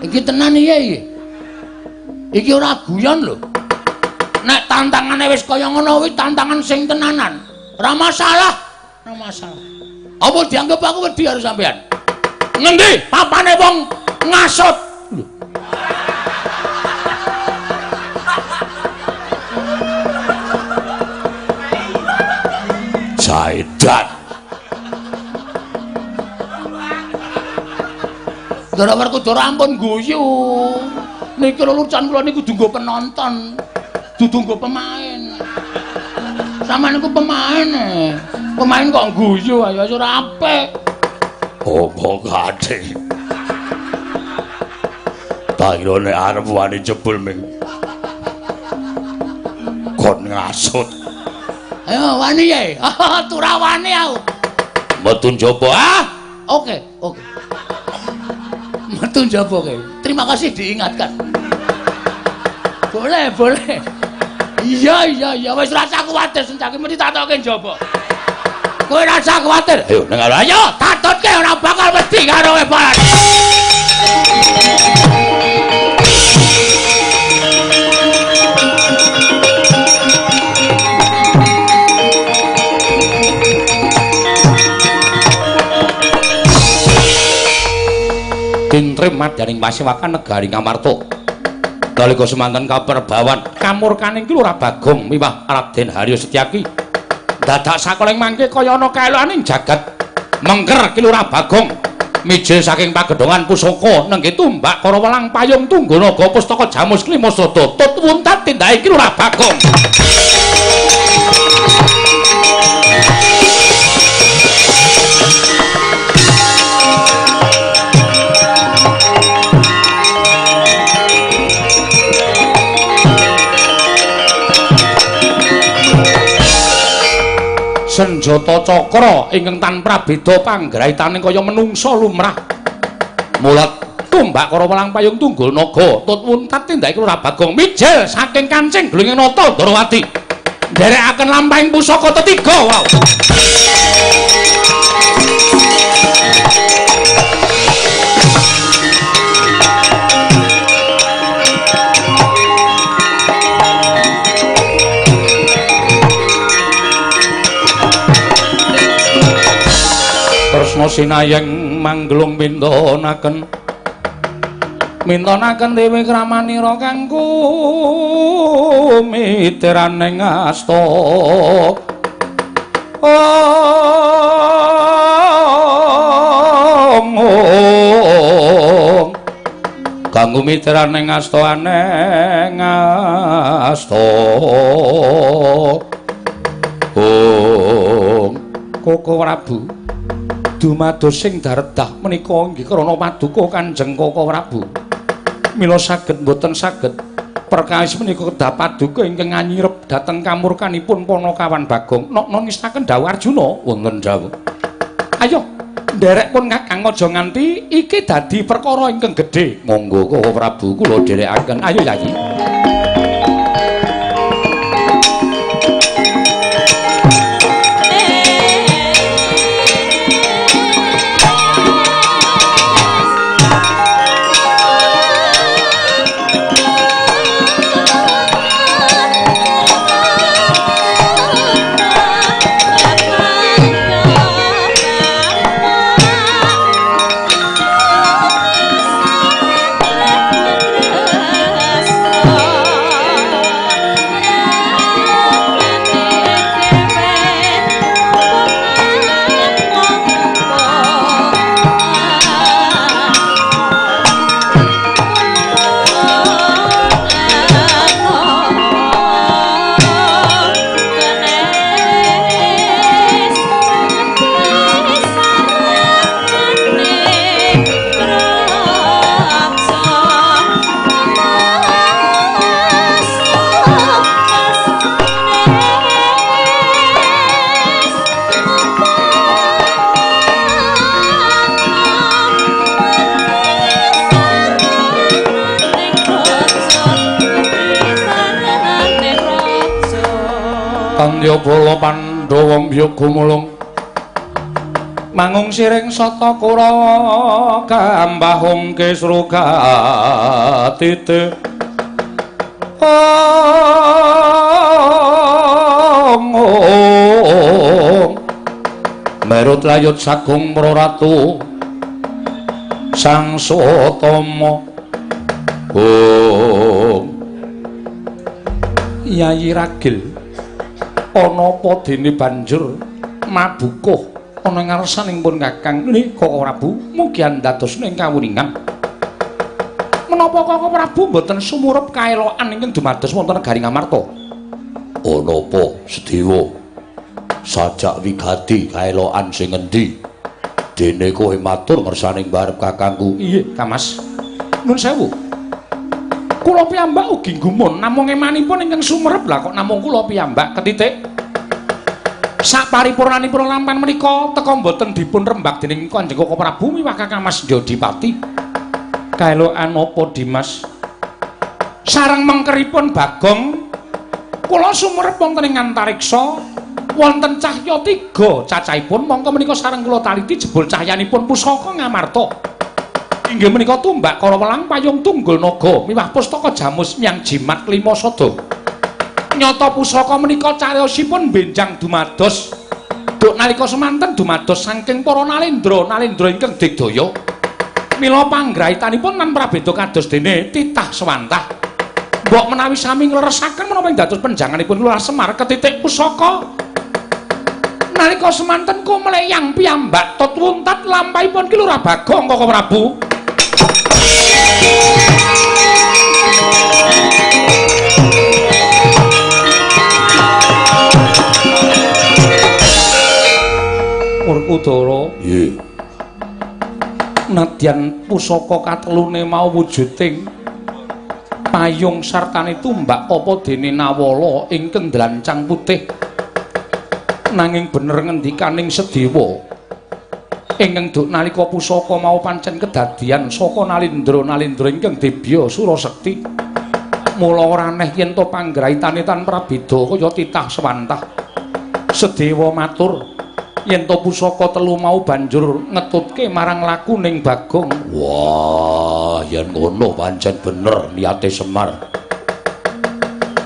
Iki tenan iya iki. Iki ora guyon lho. Nek tantangane wis kaya ngono kuwi tantangan sing tenanan. Ora masalah, ora masalah. Apa dianggep aku wedi karo sampean? Ngendi papane wong ngasut? Lho. Jaidan. Ndara Werkudara ampun guyu. Niki lelucon kula niku kudu nggo penonton, dudu nggo pemain. Sampeyan niku pemain. Pemain kok guyu ayo ora apik. Opo kate. Tak kira nek arep wani jebul ming kon ngasut. Ayo wani ye. Tura wani aku. Metu njaba ah. Oke, oke. Metu njaba kowe. Terima kasih diingatkan. Boleh, boleh. Iya, iya, iya. Wis rasa kuwatir Sencaki mesti tak tokke njaba. Kowe rasa kuwatir. Ayo nang ayo tatutke ora bakal wedi karo kowe Pak. Tintrim madyaning pasewakan negari Ngamarta. Nalika semanten kaperbawan kamurkaning Ki Lurah Bagong miwah Raden Haryo Setyaki dadak sakoling mangke kaya ana kaeloaning jagat mengker Ki Lurah Bagong mijil saking pagedhongan pusaka nengge tumbak kara welang payung tunggu naga pustaka jamus klima sada tut wuntat tindake Ki Lurah Bagong. Senjata cakra ingkang tanpa beda panggraitane kaya menungsa lumrah. Mulat tumbak kara welang payung tunggul naga tut wuntat tindake Lurah Bagong mijil saking kancing glunging nata Ndorowati. Nderekaken lampahing pusaka tetiga. Wow. Kresna sinayeng mangglung mintonaken mintonaken dewi kramanira kanggo miteraning asta. Om kanggo miteraning asta aneng asta. Om Koko Prabu dumados sing daredah menika inggih krana paduka Kanjeng Koko Prabu. Mila saged mboten saged perkawis menika kedah paduka ingkang nganyirep dhateng kamurkanipun Panakawan Bagong. Nok ngistaken dawuh Arjuna wonten dawuh. Ayo Nderek pun Kakang aja nganti iki dadi perkara ingkang gedhe. Monggo Koko Prabu kula dherekaken. Ayo Yayi. Tandya bala Pandhawa mbyuk gumulung mangung siring sata Kurawa kambahung kisru katite ong merut layut sagung praratu Sang Sutama. Ong Yayi Ragil ana apa dene banjur mabukuh ana ngarsaning pun Kakang. Nggih Koko Prabu, mugi andados ing kawuningan. Menapa Koko Prabu mboten sumurup kaelokan ingkang dumados wonten negari Ngamarta? Ana apa Sedewa? Sajak wigati kaelokan sing endi? Dene kowe matur ngersaning barep kakangku. Iya, Kamas. Nun sewu. Kula piyambak ugi gumun namung emanipun ingkang sumerep lah kok namung kula piyambak ketitik. Saparipurnanipun lampan menika teka mboten dipun rembag dening Kanjeng Koko Prabu miwah Kakang Mas Jodipati. Kaelokan apa Dimas? Sareng mengkeripun Bagong kula sumerep wonten ing antariksa wonten cahya tiga cacahipun mongko menika sareng kula taliti jebul cahyanipun pusaka Ngamarta. Inggih menika tumbak Karawelang payung tunggul naga miwah pustaka jamus miang jimat lima sada. Nyata pusaka menika cariyosipun benjang dumados duk nalika semanten dumados saking para nalendra nalendra ingkang digdaya. Mila panggrahitanipun lan prabeda kados dene titah sewantah. Mbok menawi sami ngleresaken menapa ing dados penjanganipun Lurah Semar ketitik pusaka nalika semanten kumleyang piyambak tut wuntat lampahipun Ki Lurah Bagong Koko Prabu. Werkudara, nggih. Nadyan pusaka katelune mau wujuding payung sartane tumbak apa dene nawala ingkang dlancang putih. Nanging bener ngendikaning Sedewa ingkang duk nalika pusaka mau pancen kedadian saka nalindra-nalindra ingkang dibya Surasekti. Mula ora aneh yen to panggraitane tan prabeda kaya titah sewantah. Sedewa matur yen to pusaka telu mau banjur ngetutke marang lakuning Bagong. Wah, yen ngono pancen bener niate Semar.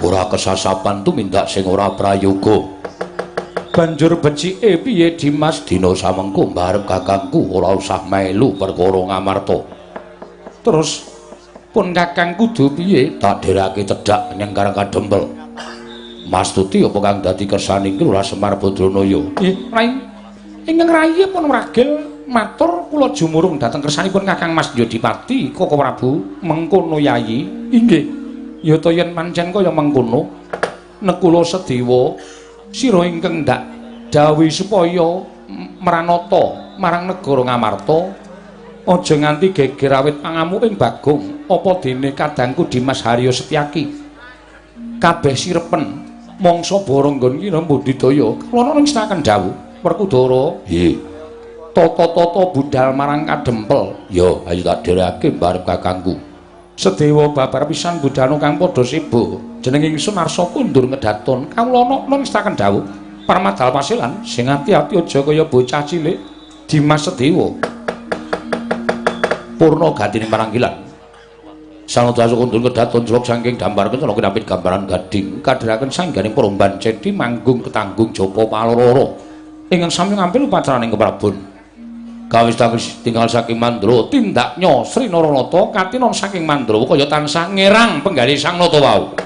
Ora kesasapan tumindak sing ora prayoga. Banjur becike piye Dimas? Dina samengko mbarep kakangku ora usah melu perkara Ngamarta. Terus pun kakang kudu piye? Tak dherake cedhak nyang Karang Kadempel. Mas Tuti apa kang dadi kersaning Lurah Semar Badranaya? Nggih, Rai. Ingkang rayi pun ragil matur kula jumurung dhateng kersanipun Kakang Mas Yodipati Koko Prabu mengkono Yayi. Inggih. Ya ta yen pancen kaya mengkono nekula Sedewa sira ingkang ndak dawuhi supaya mranata marang negara Ngamarta aja nganti geger awit pangamuking Bagong apa dene kadangku Dimas Haryo Setyaki kabeh sirepen mangsa baranggon ki mbudidaya kula nang setaken dawuh Werkudara. Nggih. Tata-tata budal marang kadempel. Ya, ayo tak dherekake mbarep kakangku. Sedewa babar pisan budhana kang padha sibuk. Jeneng ingsun Arsa kundur ngedaton. Kawula ana ngestaken dawuh. Parmadal pasilan sing ati-ati aja kaya bocah cilik Dimas Sedewa. Purna gatine maranggilan. Sanadasa kundur kedaton jelok saking gambar kencana kinapit gambaran gading kadheraken sangganing peromban cedi manggung ketanggung japa paloro. Ingkang sami ngampil upacaraning keprabon. Kawis tinggal saking Mandra tindaknya Sri Naranata katinon saking Mandra kaya tansah ngerang penggalih Sang Nata wau.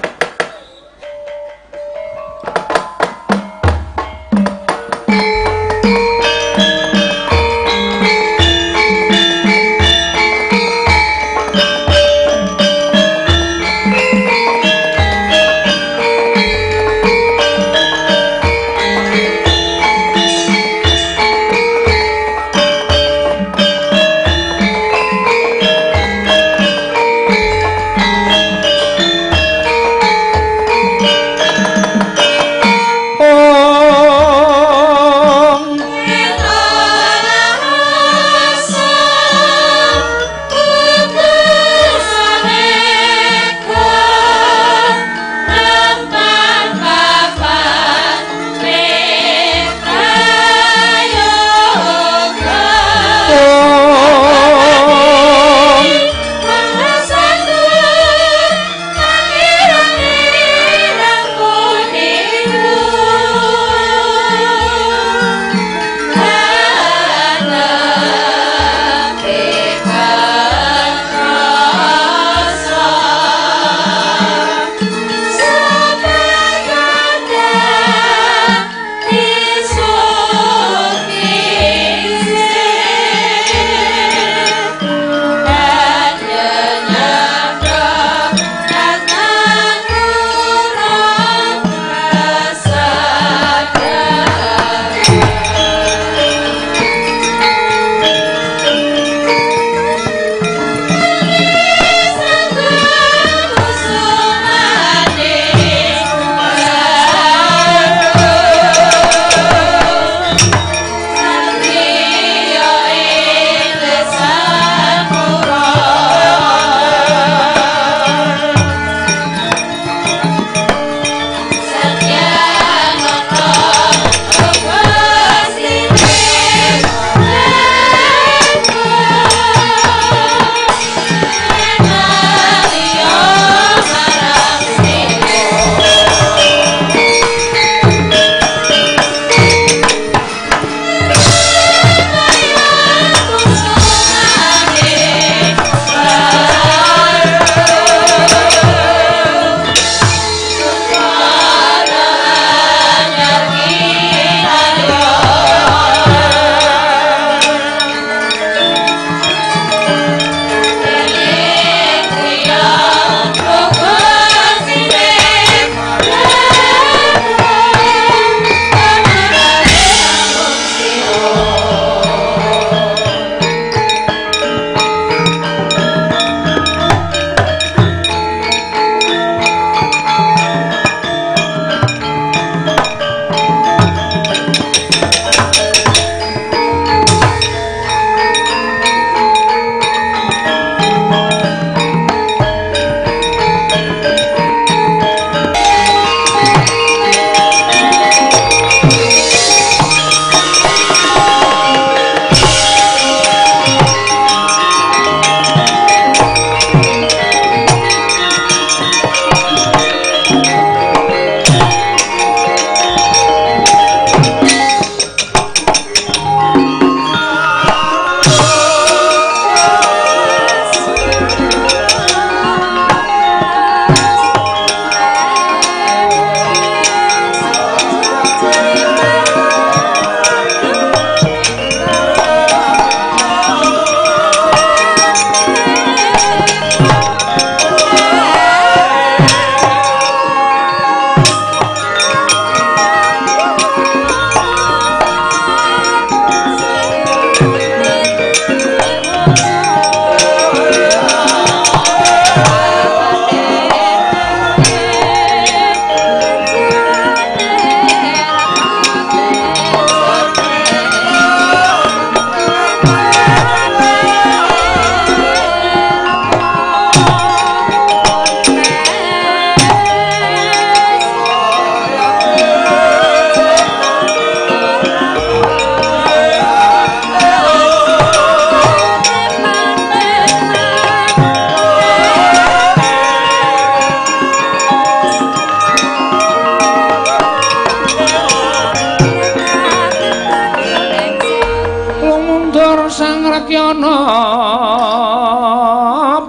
lagi ana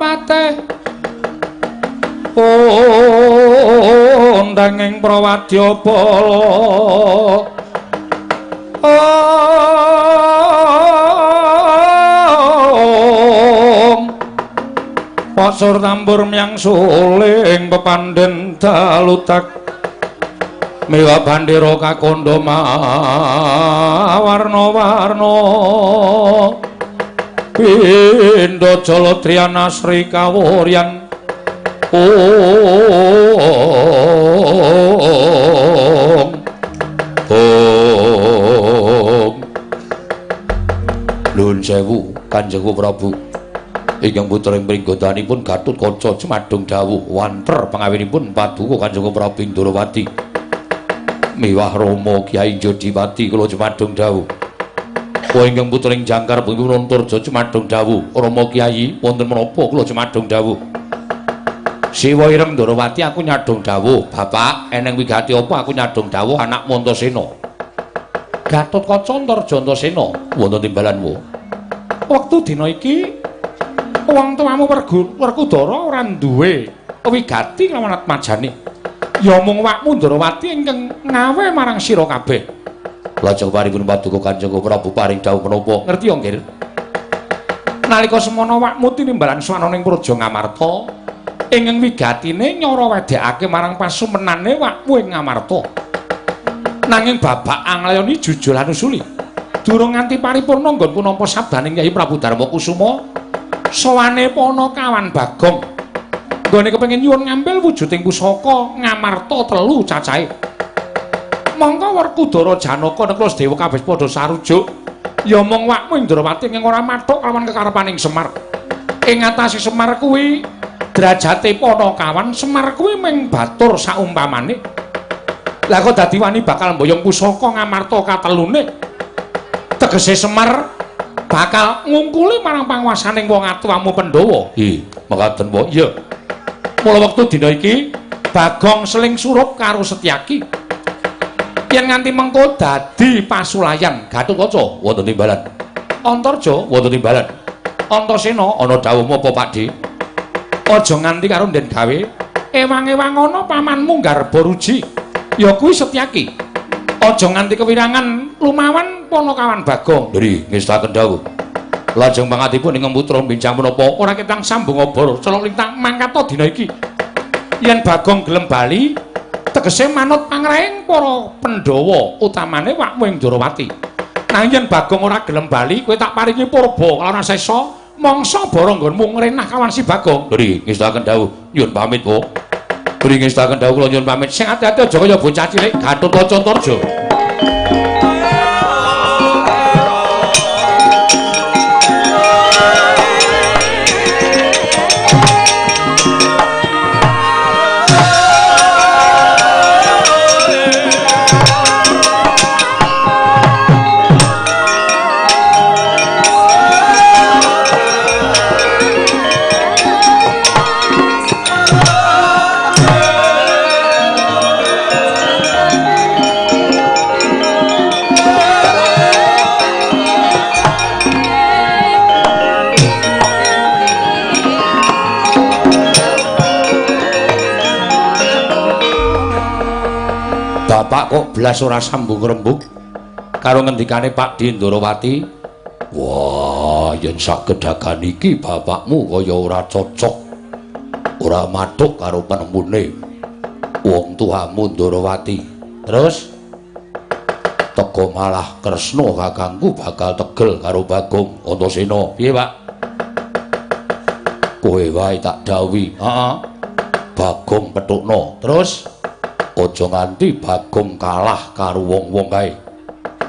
pateh undanging prawadya bala. Pasur tambur myang suling pepandhen dalutak miwa bandera kakandha warna-warna pindha jala triyana sri kawuryan. Om Om Nuwun sewu Kanjeng Prabu. Ingkang putra ing pringgodanipun Gatotkaca jumadung dawuh wanter pangawinipun paduka Kanjeng Prabu Ndorowati miwah Rama Kyai Jodipati kula jumadung dawuh. Wa ingkang putra ing jangkar bumi Antarja jumadung dawuh Rama Kyai wonten menapa kula jumadung dawuh. Siwa Ireng Ndorowati aku nyadong dawuh bapak eneng wigati apa aku nyadong dawuh anak Antasena. Gatotkaca Antarja Antasena wonten timbalanmu. Wektu dina iki wong tuamu Werkudara ora duwe wigati lawan atmajane. Ya mung wakmu Ndorowati ingkang ngawe marang sira kabeh. Lajeng paripun paduka Kanjeng Prabu paring dawuh menapa? Ngerti ya, Nggir? Nalika semana wakmu tinimbalan swana ning Praja Ngamarta, ingkang wigatine nyara wedhekake marang pasumenane wakmu ing Ngamarta. Nanging babak anglayoni jujur lan usuli. Durung nganti paripurna nggonku nampa sabdaning Kyai Prabu Darma Kusuma. Sowane Panakawan Bagong nggone kepengin nyuwun ngambil wujuding pusaka Ngamarta telu cacahe. Mongko Werkudara Janaka Nakula Sadewa kabeh padha sarujuk ya mung wakmu Indrawati ing ora mathuk lawan kekarepaning Semar. Ing atase Semar kuwi derajate Panakawan, Semar kuwi mung batur saumpamane. Lah kok dadi wani bakal mboyong pusaka Ngamarta katelune. Tegese Semar bakal ngungkuli marang panguwasaning wong atuwamu Pandhawa. Hi, mekaten wae. Iya. Mula wektu dina iki Bagong seling surup karo Setyaki. Yen nganti mengko dadi pasulayan Gatotkaca wonten timbalan. Antarja wonten timbalan. Antasena ana dawuhmu apa Pakdhe? Aja nganti karo nden gawe ewang-ewang ana pamanmu Garba Ruji. Ya kuwi Setyaki. Aja nganti kewirangan lumawan Panakawan Bagong. Nggih, ngestaken dawuh. Lajeng pangatipun ingkang putra bincang menapa ora ketang sambung obor celok lintang mangkata dina iki. Yen Bagong gelem bali tegese manut pangraing para Pandhawa utamane wakmu ing Ndorowati. Nanging yen Bagong ora gelem bali kowe tak paringi purba lan sesa mangsa bara nggonmu ngrenah kawan si Bagong. Nggih, ngestaken dawuh. Nyuwun pamit, Pak. Nggih, ngestaken dawuh kula nyuwun pamit. Sing ati-ati aja kaya bocah cilik Gatotkaca Antarja. Bapak kok blas ora sambung rembug karo ngendikane Pak Ndorowati. Wah, yen sagedhagan iki bapakmu kaya ora cocok, ora mathuk karo penemune wong tuamu Ndorowati. Terus teko malah Kresna kakangku bakal tegel karo Bagong Antasena. Piye, Pak? Kowe wae tak dawuhi. Heeh. Bagong petukno. Terus aja nganti Bagong kalah karo wong-wong kae.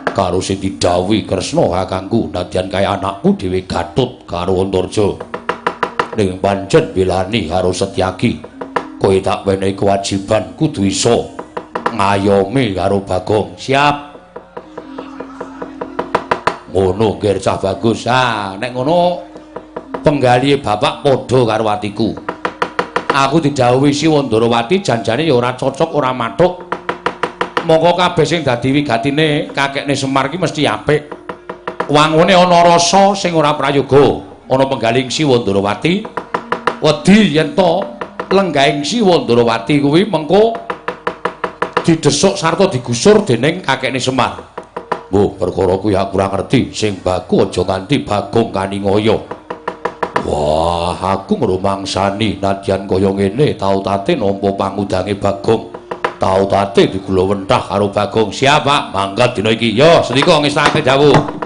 Karo sing didhawuhi Kresna kakangku, nadyan kae anakku dhewe Gatut karo Antarja. Ning pancen belani karo Setyaki. Kowe tak wenehi kewajiban kudu iso ngayomi karo Bagong. Siap. Ngono ngger cah bagus. Ah, nek ngono penggalihe bapak padha karo atiku. Aku didhawuhi Siwa Ndorowati janjane ya ora cocok ora mathuk. Mongko kabeh sing dadi wigatine kakekne Semar ki mesti apik. Wangune ana rasa sing ora prayoga, ana penggaling Siwa Ndarawati. Wedi yen to lenggahing Siwa Ndarawati kuwi mengko didesuk sarta digusur dening kakekne Semar. Mbuh, perkara kuwi aku ora ngerti, sing baku aja nganti Bagong kaningaya. Wah, aku ngrumangsani nadyan kaya ngene tau tate nampa pangudange Bagong. Tau tate digula wentah karo Bagong. Siap, Pak. Mangkat dina iki. Yo, sendika ngesake dawuh.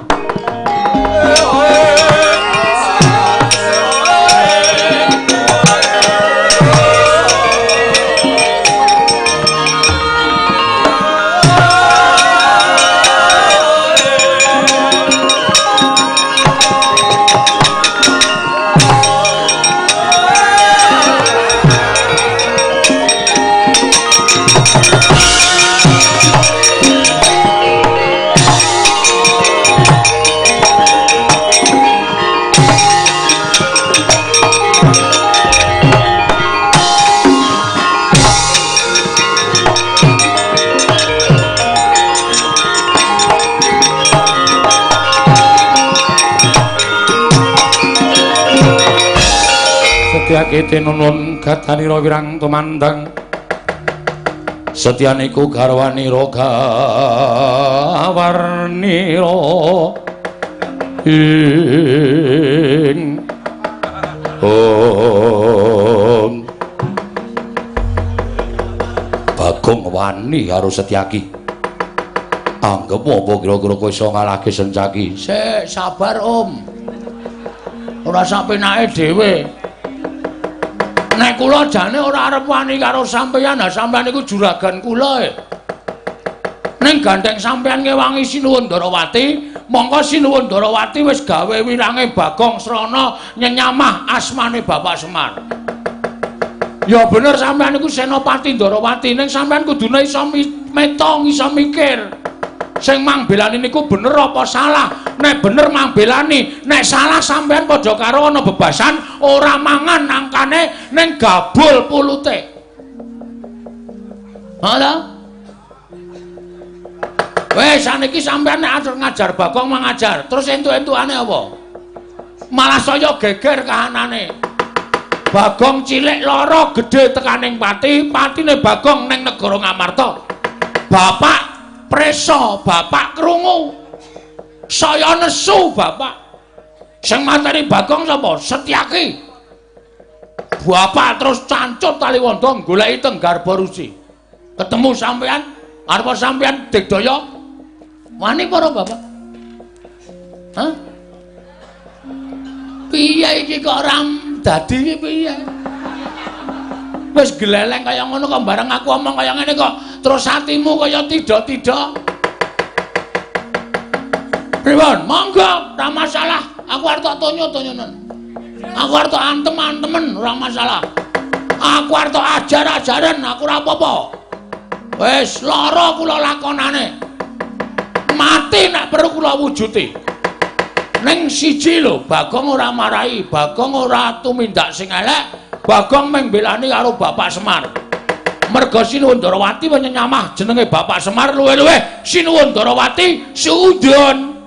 Setyake tinunun gadanira wirang tumandang setyaniku garwanira gawarnira ing ong. Bagong wani karo Setyaki. Anggep apa kira-kira kowe iso ngalahke Sencaki? Sik, sabar Om. Ora sak penake dhewe. Nek kula jane ora arep wani karo sampeyan, ha sampeyan iku juragan kula e. Ning gandeng sampeyan ngewangi Sinuwun Ndarawati, mongko Sinuwun Ndarawati wis gawe wirange Bagong Srana nyenyamah asmane Bapak Semar. Ya bener sampeyan iku Senopati Ndarawati, ning sampeyan kudune iso metong, iso mikir. Sing mangbelani niku bener apa salah? Nek bener mangbelani, nek salah sampeyan padha karo ana bebasan ora mangan nangkane ning gabul pulute. Ha ta? Wes saniki sampeyan nek arep ngajar Bagong mangajar, terus entuk-entukane apa? Malah saya geger kahanane. Bagong cilik lara gedhe tekaning pati, patine Bagong ning negara Ngamarta. Bapak preso, bapak krungu. Saya nesu bapak. Sing mateni Bagong sapa? Setyaki. Bapak terus cancut tali wanda goleki teng Garba Ruci. Ketemu sampean, arep sampean digdaya wani para bapak. Hah? Piye iki kok ora dadi iki piye? Wis gleleng kaya ngono kok bareng aku omong kaya ngene kok terus atimu kaya tidak-tidak. Pripun? Monggo, ora masalah. Aku arep tok tonyo-tonyonen. Aku arep tok antem-antemen, ora masalah. Aku arep tok ajar-ajaren, aku ora apa-apa. Wis lara kula lakonane. Mati nek perlu kula wujuti. Ning siji lho, Bagong ora marahi, Bagong ora tumindak sing elek. Bagong mung mbelani karo Bapak Semar. Merga Sinuwun Ndarawati wis nyamah jenenge Bapak Semar luwih-luwih Sinuwun Ndarawati suudon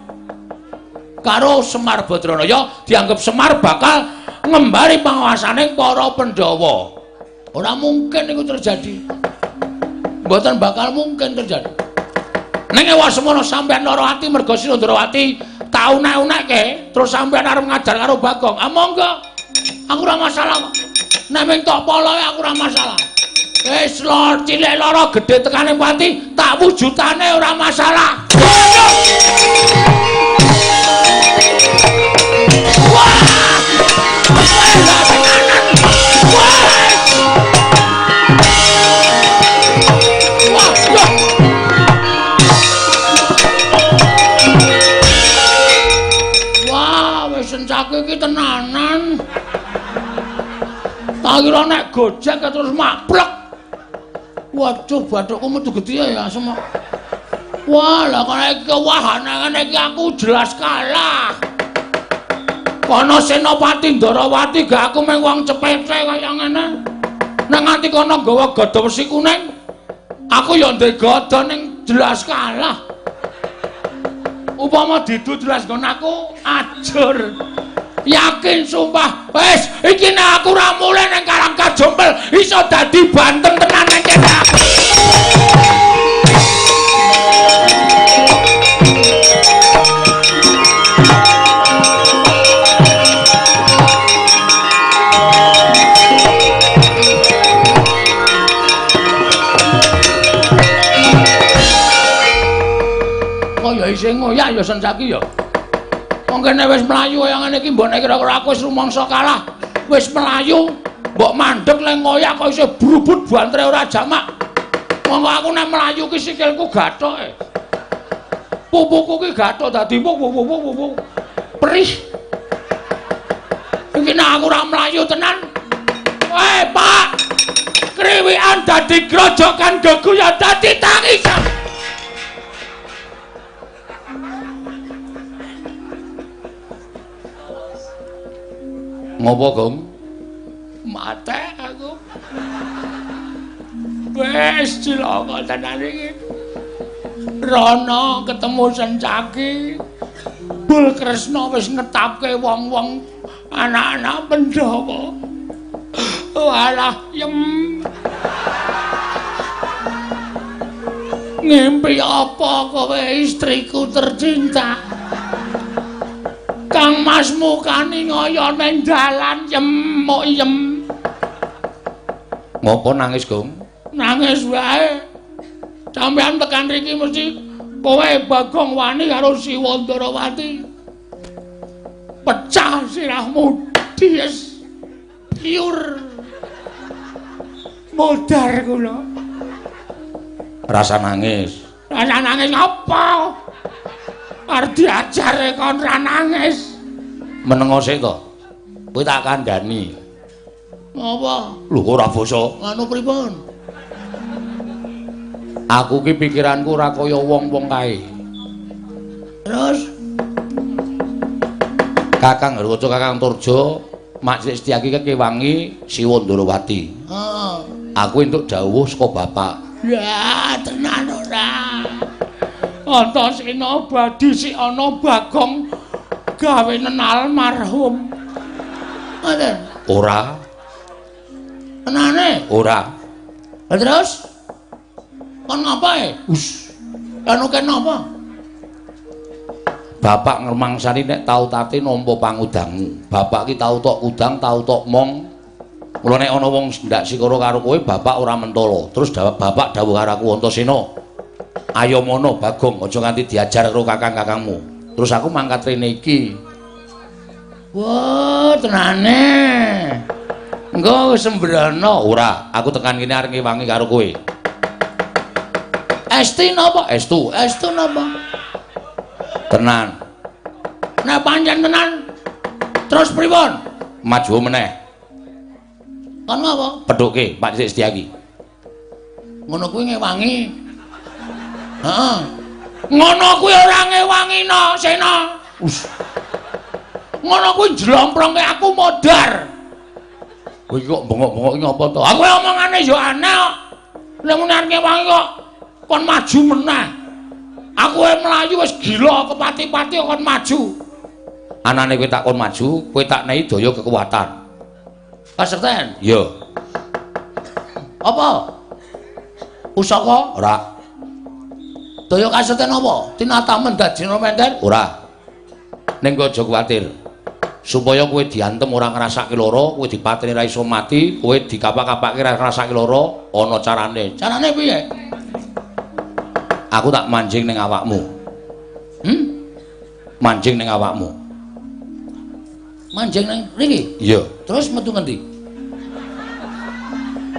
karo Semar Badranaya dianggep Semar bakal ngembari panguasane para Pandhawa. Ora mungkin iku terjadi. Mboten bakal mungkin terjadi. Ning ewa semono sampeyan lara ati merga Sinuwun Ndarawati tau unek-unekke terus sampeyan arep ngajar karo Bagong. Ah monggo. Aku ora masalah. Nek mung tok poloe aku ora masalah. Wis lor cilik lara gedhe tekane pati tak wujudane ora masalah. Wah! Wah, wis Sencaki iki tenanan. Tak kira nek Gojek terus maplek. Waduh, bathukku metu gedhe ya asem. Wah, lah kok iki wahane iki aku jelas kalah. Kono Senopati Ndarawati gak aku mung wong cepete kaya ngene. Nek nganti kono nggawa gada wesi kuning, aku ya ndek gada ning jelas kalah. Upama didu jelas nggon aku ajur. Yakin sumpah, wis iki nek aku ora mulih nang Karang Kajompel iso dadi banten tenan nang kene. Kaya isih ngoyak ya Sencaki ya. Wong kene wis mlayu kaya ngene iki mbok nek kira-kira aku wis rumangsa kalah, wis mlayu, mbok mandeg le ngoyak kok isih brubut bantre ora jamak. Monggo aku nek mlayu ki sikilku gathoke. Pupuku ki gathok dadi wuk. Perih. Iki nek aku ora mlayu tenan. Weh, Pak. Kriwikan dadi grojokan geguyon dadi tangisan. Ngopo, Gong? Mate aku. Wes cilaka tenan iki. Rono ketemu Sencaki. Bul Kresna wis netapke wong-wong anak-anak Pandhawa. Walah, yem. Ngimpi apa kowe istriku tercinta? Kang Mas mukani ngoyo nang dalan yemuk yem. Ngopo nangis, Gong? Nangis wae. Sampeyan tekan riki mesti kowe Bagong wani karo Siwa Ndarawati. Pecah sirahmu dies. Piur. Modar kula. Rasa nangis. Rasa nangis apa? Arep diajar kon ra nangis. Menengo sik to. Kowe tak kandhani. Apa? Lho kok ora basa. Anu pripun? Aku ki pikiranku ora kaya wong-wong kae. Terus Kakang Garwaca, Kakang Turjo, Mak Cilik Setyaki kewangi Siwa Ndarawati. Heeh. Aku entuk dawuh saka bapak. Ya, tenan ora. Antasena badi si ana Bagong gawe almarhum. Ngoten. Ora. Tenane? Ora. Lah terus kon ngapae? Us. Anu kene apa? Bapak ngremangsani nek tau tate nampa pangudangmu. Bapak ki tau tok udang, tau tok mong. Mula nek ana wong ndak sikara karo kowe, bapak ora mentala. Terus bapak dawuh karo aku, Antasena, ayo mono Bagong, aja nganti diajar karo kakang-kakangmu. Terus aku mangkat rene iki. Wah, tenane. Engko sembrono. Ora, aku tekan kene arep ngewangi karo kowe. Esti napa? Estu. Estu napa? Tenan. Nek pancen tenan, terus pripun? Maju meneh. Kon ngapa? Pedhuke Pak Cilik Setyaki. Ngono kuwi ngewangi. Heeh. Ngono kuwi ora ngewangi no, Sena. Us. Ngono kuwi njlomprongke aku modar. Kowe iki kok bengok-bengok iki ngapa to? Aku omongane ya aneh kok. Nek muni arep ngewangi kok kon maju meneh. Aku mlayu wis gila kepati-pati kon maju. Anane kowe tak kon maju, kowe tak nehi daya kekuatan. Kasekten? Iya. Apa? Pusaka? Ora. Daya kasekten apa? Tinatamen dadi menter? Ora. Ning kowe aja kuwatir. Supaya kowe diantem ora ngrasake lara, kowe dipateni ra iso mati, kowe dikapak-kapake ra ngrasake lara, ana carane. Carane piye? Aku tak manjing ning awakmu. Manjing ning awakmu. Manjing ning mriki? Iya. Terus metu ngendi?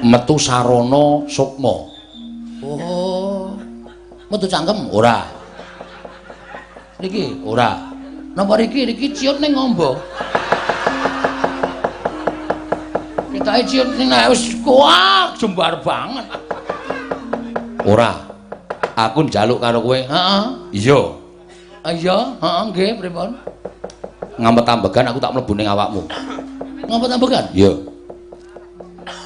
Metu sarana sukma. Oh. Metu cangkem? Ora. Niki? Ora. Napa riki? Riki ciut ning ngombo. Ketoke ciut ning wis kuak jembar banget. Ora. Aku njaluk karo kowe. Heeh. Iya. Iya, heeh nggih, pripun? Ngampet ambegan aku tak mlebu ning awakmu. Ngampet ambegan? Iya.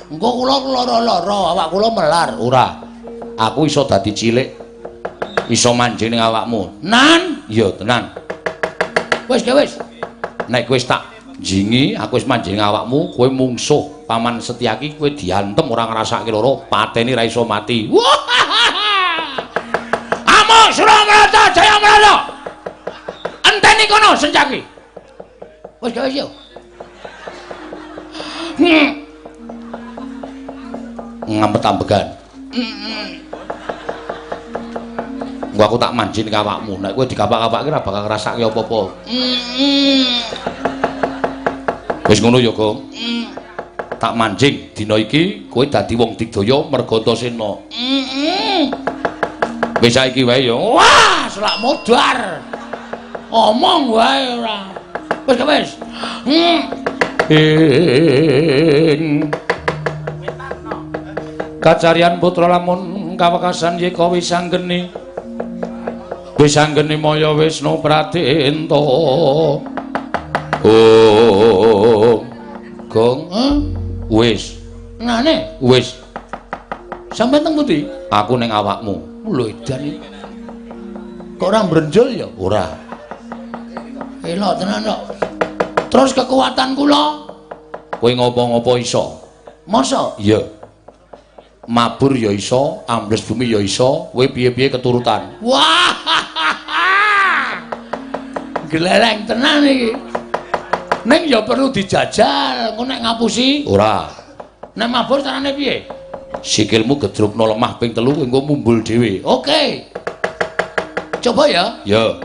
Engko kula lara-lara, awak kula melar. Ora. Aku iso dadi cilik. Iso manjing ning awakmu. Nan, iya tenan. Wis ge wis. Nek kowe tak jingi, aku wis manjing awakmu, kowe mungsuh Paman Setyaki, kowe diantem ora ngrasake loro, pateni ra iso mati. Wah! Amuk Suramarta Jayamrata. Enteni kono Setyaki. Wis ge wis yo. Ngampet ambegan. Engko aku tak manjing ning awakmu. Nek kowe dikapak-kapake ora bakal ngrasake apa-apa. Wis ngono ya, Gong. Tak manjing dina iki kowe dadi wong digdaya merga Antasena. Wis saiki wae ya. Wah, selak modar. Omong wae ora. Wis wis. Ing kacarian putra lamun kawekasan yeka wis anggeni. Wis anggeni maya Wisnu Pradenta. Oh. Gong, wis. Nane? Wis. Sampeyan teng pundi? Aku ning awakmu. Lho edan iki. Kok ora mbrenjol ya? Ora. Elok tenan kok. Terus kekuatan kula? Kowe ngopo-ngopo iso? Masa? Iya. Mabur ya iso, ambles bumi ya iso, kowe piye-piye keturutan. Wah. Gleleng tenan iki. Ning ya perlu dijajal, engko nek ngapusi? Ora. Nek mabur carane piye? Sikilmu gedrukno lemah ping 3 engko mumbul dhewe. Oke. Coba ya. Ya.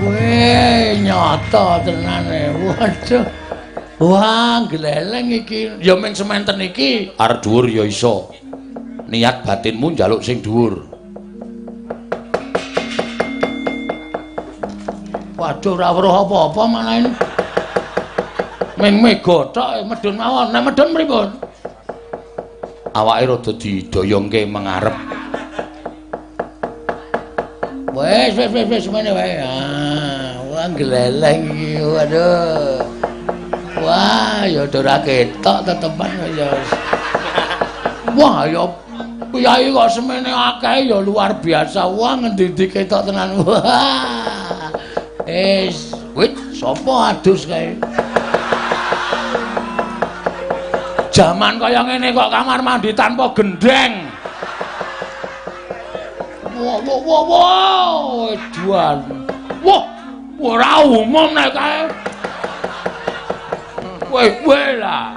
Weh, nyata tenane. Waduh. Wah, gleleng iki. Ya ming sementen iki. Arep dhuwur ya iso. Niat batinmu njaluk sing dhuwur. Waduh, ora weruh apa-apa malah ini. Ming mega tok medhun mawon. Nek medhun pripun? Awake rada didoyongke mengarep. Wes wes wes wes semene wae. Ah, wah gleleng iki. Waduh. Wah, ya ora ketok tetepan ya. Wah, ya piyai kok semene akeh ya luar biasa. Wah, ngendi-endi ketok tenan. Wah. Wis, wit sapa adus kae? Jaman kaya ngene kok kamar mandi tanpa gendeng. Wah, wah, wah, wah, edan. Wah, ora umum nek kae. Weh, weh lah.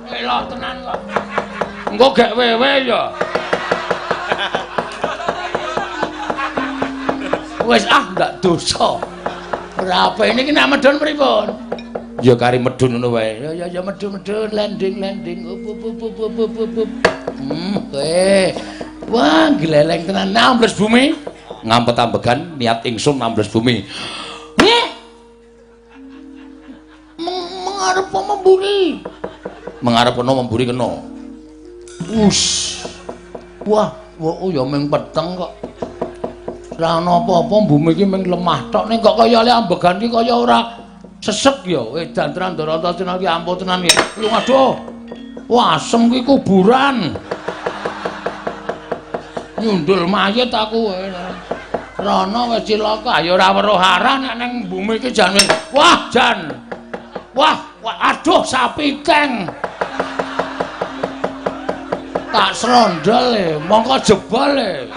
Elok tenan kok. Engko gek wewe ya. Wis ah, ndak dosa. Ora apa ini nek medhun pripun? Ya kari medhun ngono wae. Ya ya ya medhun-medhun landing landing. Up up up up up up up. Kowe. Wah, gleleng tenan ambles bumi. Ngampet ambegan niat ingsun ambles bumi. Mengarep memburi. Mengarep ana memburi kena. Us. Wah, oh ya ming peteng kok. Ora ana apa-apa bumi iki ming lemah tok ning kok kaya le ambegan iki kaya ora sesek ya. Edan tenan Ndorata tenan iki ampuh tenan iki. Lho aduh. Wah, asem ki kuburan. Nyundul mayit aku. Rono wis cilaka ya ora weruh arah nek ning bumi iki jan. Wah, jan. Wah, wah aduh sapi keng. Tak srondol e, mongko jebol e.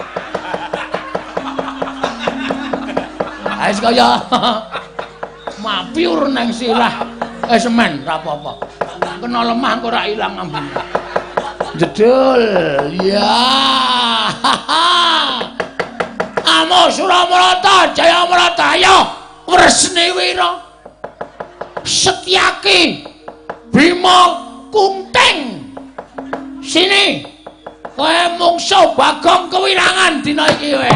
Wis kaya mapiur nang sirah. Semen ra apa-apa. Kena lemah engko ora ilang ambune. Jedul. Ya. Amo Suramarta Jayamrata ayo Wresni Wira. Setyaki Bima Kunting. Sini. Kowe mungsuh Bagong kewirangan dina iki kowe.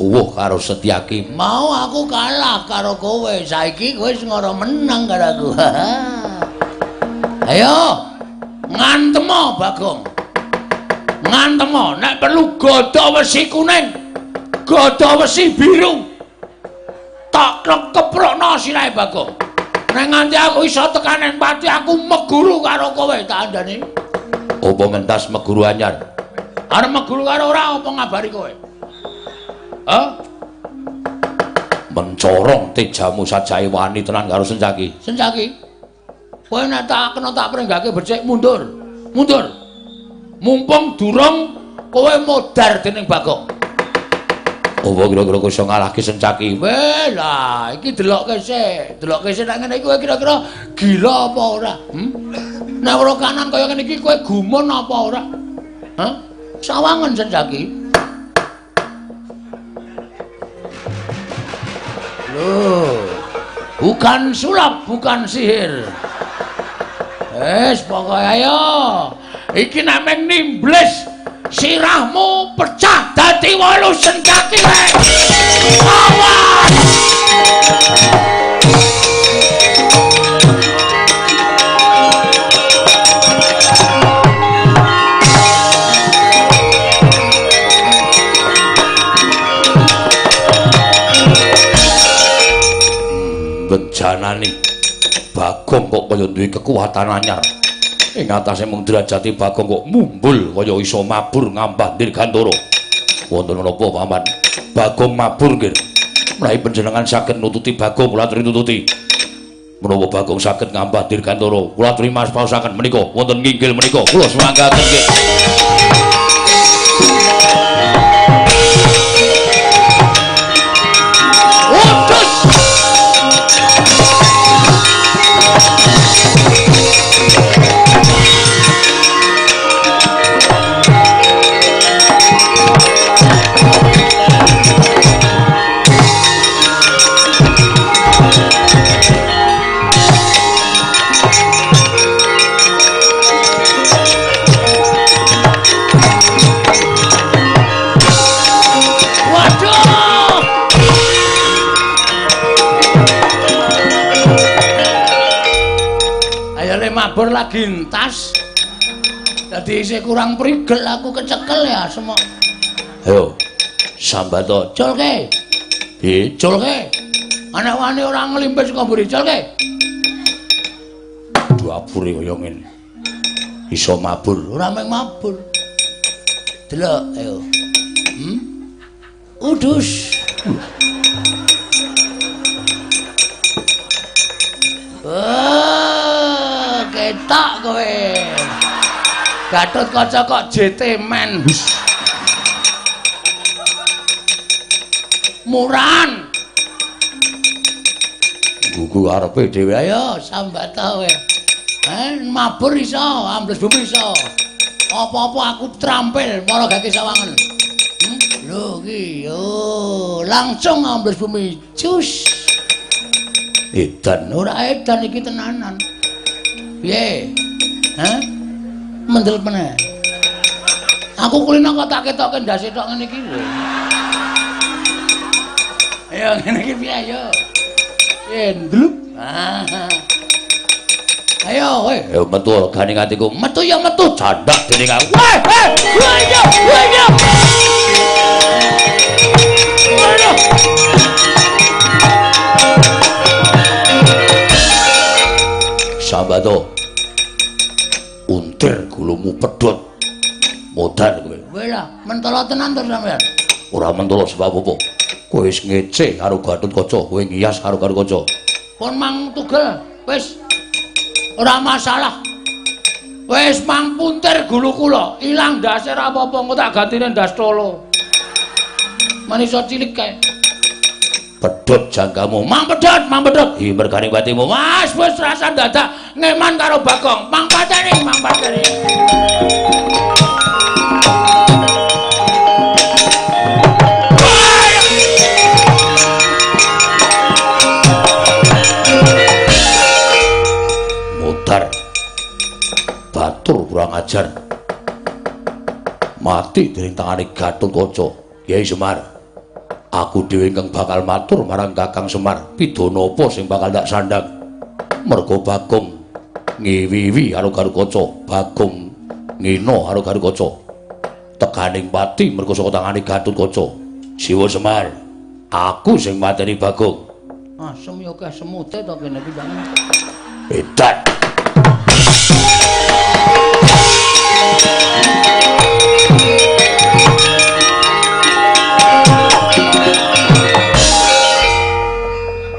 Uwuh-uwuh karo Setyaki. Mau aku kalah karo kowe, saiki kowe wis ngoro menang karo aku. Ayo, ngantemo Bagong. Ngantemo, nek perlu gada wesi kuning, gada wesi biru. Tak keprokno sirahe Bagong. Nek nganti aku iso tekan ning pati, aku meguru karo kowe, tak andani. Apa ngentas meguru anyar? Arep meguru karo ora apa ngabari kowe? Hah? Mencorong tejamu sajae wani tenan karo Sencaki. Sencaki. Kowe nek tak kena tak prenggake becik mundur. Mundur. Mumpung durung kowe modar dening Bagong. Apa kira-kira kowe iso ngalahke Sencaki? Weh lah, iki delokke sik. Delokke sik nek ngene iki kowe kira-kira gila apa ora? Nek ora kanan kaya ngene iki kowe gumun apa ora? Hah? Sawangen Sencaki. Loh, bukan sulap, bukan sihir. Wes pokoke ayo. Iki nek meng nimbles sirahmu pecah dadi 8 Sencaki wae. Awas. Bejanane Bagong kok kaya duwe kekuatan anyar. Ing atase mung derajate Bagong kok mumbul kaya iso mabur ngambah Dirgantara. Wonten menapa Paman? Bagong mabur nggih. Menawi panjenengan saged nututi Bagong kula aturi nututi. Menawa Bagong saged ngambah Dirgantara, kula aturi maspaosaken menika wonten nginggil menika kula sumanggaken nggih. Mabur lagi entas. Dadi isih kurang prigel aku kecekel ya semok. Ayo sambato culke. Piye culke? Anak wani ora nglimpis kok mburi culke. Duabure kaya ngene. Iso mabur, ora mung mabur. Delok ayo. Udus. Oh, ketok kowe. Gatot Kaca kok JT men. Murahan. Gugu arepe dhewe ayo sambat kowe. Mabur iso, ambles bumi iso. Apa-apa aku trampil para gake sawangen. Lho iki yo langsung ambles bumi. Cus. Edan ora edan iki tenanan. Piye? Hah? Mendel meneh. Aku kulino kok tak ketokke ndase tok ngene iki lho. Ayo ngene iki piye ayo. Piye ndlup. Ayo kowe. Ayo metu regane atiku. Metu ya metu jandak dening aku. Weh, weh, ayo, ayo. Ayo. Sambato. Untir gulumu pedhot. Modar kowe. Kowe lah mentolo tenan to sampean. Ora mentolo sebab apa? Kowe wis ngece karo Gatot Kaca, kowe ngiyas karo Gatot Kaca. Pun mang tugel, wis ora masalah. Wis mang puntir gulu kula, ilang ndase ora apa-apa, engko tak gantine ndas tolo. Manisa cilik kae. Pedhot janggamu, mang pedhot, mang pedhot. Hi mergane batimu. Mas wis rasa dadak ngeman karo Bagong. Mang pateni, mang pateni. Modar. Batur kurang ajar. Mati dening tangane Gatot Kaca. Kyai Semar. Aku dhewe ingkang bakal matur marang Kakang Semar, pidana apa sing bakal tak sandhang? Merga Bagong ngiwiwi karo Garukaca, Bagong ngina karo Garukaca. Tekaning pati merga saka tangane Gatotkaca. Siwa Semar, aku sing mateni Bagong. Asem ya akeh semute to kene iki Bang. Edan.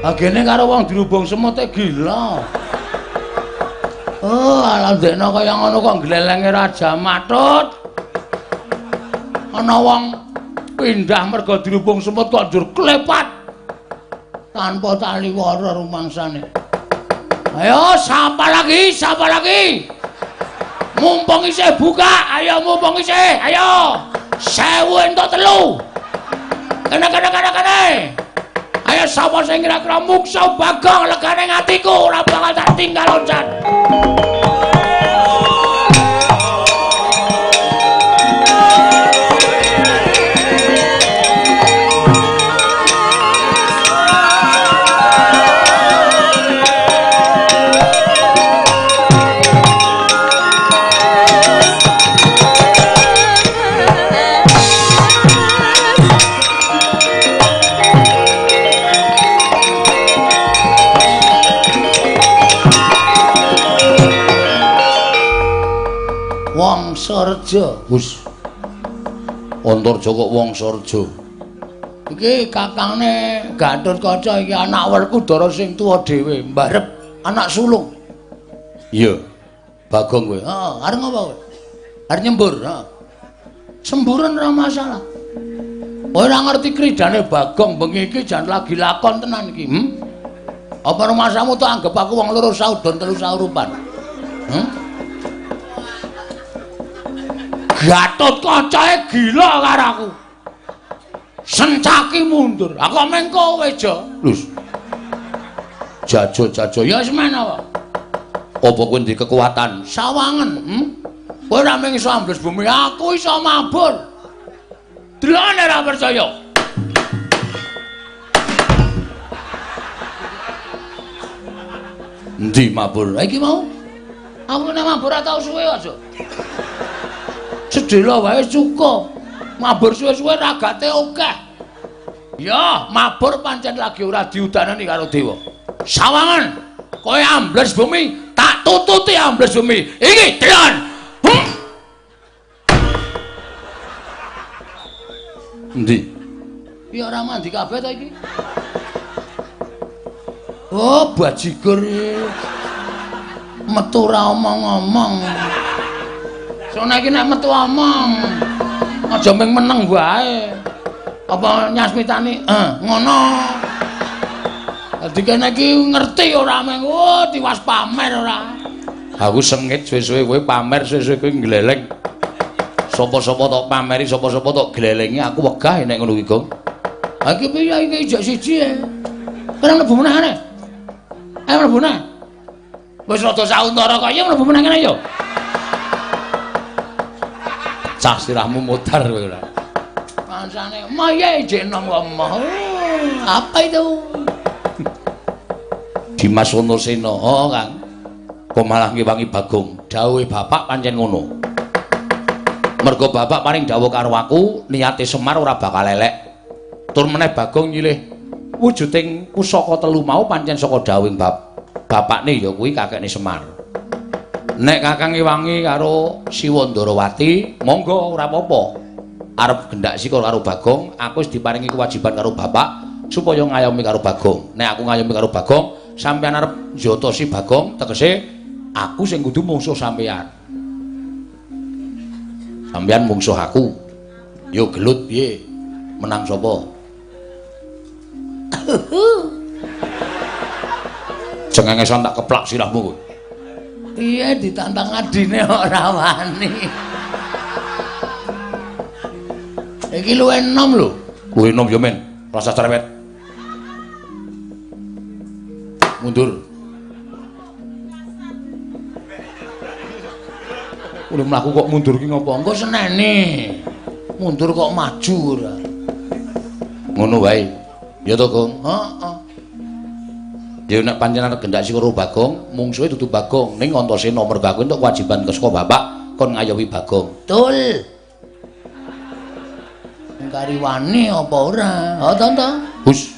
Agene karo wong dirubung semute gila. Oh, ala ndekno kaya ngono kok glelenge Raja Matut. Ana wong pindah merga dirubung semut kok njur klepat. Tanpa tali wara rumangsane. Ayo, sapa lagi? Sapa lagi? Mumpung isih buka, ayo mumpung isih, ayo. 1000 entuk 3. Kene kene kene kene. Ayo sapa sing kira-kira muksa Bagong legane atiku ora bakal tak tinggal loncat. Wangsareja. Hus. Antarja kok Wangsareja. Iki kakangne Gatotkaca iki anak Werkudara sing tuwa dhewe, mbarep anak sulung. Iya. Bagong kowe. Heeh, arep ngopo kowe? Arep nyembur, heeh. Semburan ora masalah. Ora ngerti kridane Bagong bengi iki jan lagi lakon tenan iki, Apa rumasamu tok anggep aku wong loro saudon telu saurupan? Gatotkacae gila karo aku. Sencaki mundur. Aku meng kowe, Jo. Lus. Jajo-jajo ya wis men apa? Apa kowe ndek kekuatan? Sawangen, Kowe ora mung iso ambles bumi, aku iso mabur. Delokne ora percaya. Endi mabur? Iki mau. Aku nek mabur ora tau suwe kok, Jo. Sedhela wae cukup. Mabur suwe-suwe ragate akeh. Ya, mabur pancen lagi ora diudanani karo dewa. Sawangan, kowe ambles bumi, tak tututi ambles bumi. Iki delon. Endi? Ya ora mandi kabeh ta iki. Oh, bajigur. Metu ora omong-omong. Sono iki nek metu omong. Aja mung meneng wae. Apa nyasmitani? Ngono. Dadi kene iki ngerti ora mung oh tiwas pamer ora. Aku sengit suwe-suwe kowe pamer, suwe-suwe kowe ngleleng. Sapa-sapa tok pameri, sapa-sapa tok glelengi, aku wegah nek ngono kuwi, Gong. Ha iki piye iki ijek siji e. Ora mlebu meneh kene. Ayo mlebu meneh. Wis rada sauntara kaya mlebu meneh kene yo. Cah sirahmu modar kowe ora. Pancane maye ijek enom kok emoh. Apa itu? Dimas Antasena, oh Kang. Kok malah ngewangi Bagong. Dawuhe bapak pancen ngono. Mergo bapak paring dawuh karo aku, niate Semar ora bakal elek. Tur meneh Bagong nyilih wujuding pusaka telu mau pancen saka dawuhing bapakne ya kuwi kakekne Semar. Nek Kakang ngewangi karo Siwa Ndarawati, monggo ora apa-apa. Arep gendak sika karo Bagong, aku wis diparingi kewajiban karo bapak supaya ngayomi karo Bagong. Nek aku ngayomi karo Bagong, sampeyan arep njotosi Bagong, tegese aku sing kudu mungsuh sampeyan. Sampeyan mungsuh aku. Yo gelut piye? Menang sapa? Cengengesan tak keplak sirahmu kowe. Piye ditantang adine ora wani. Iki luwih enom lho. Luwih enom ya men, rasa cerewet. Mundur. Udah mlaku kok mundur ki ngopo? Engko senene. Mundur kok maju ora. Ngono wae. Ya to, Gong? Heeh. Ya nek pancen arep gendak si karo Bagong, mungsuhe dudu Bagong, ning Antasena mergo aku entuk kewajiban saka bapak kon ngayomi Bagong. Betul. Kari wani apa ora? Ha to to. Hus.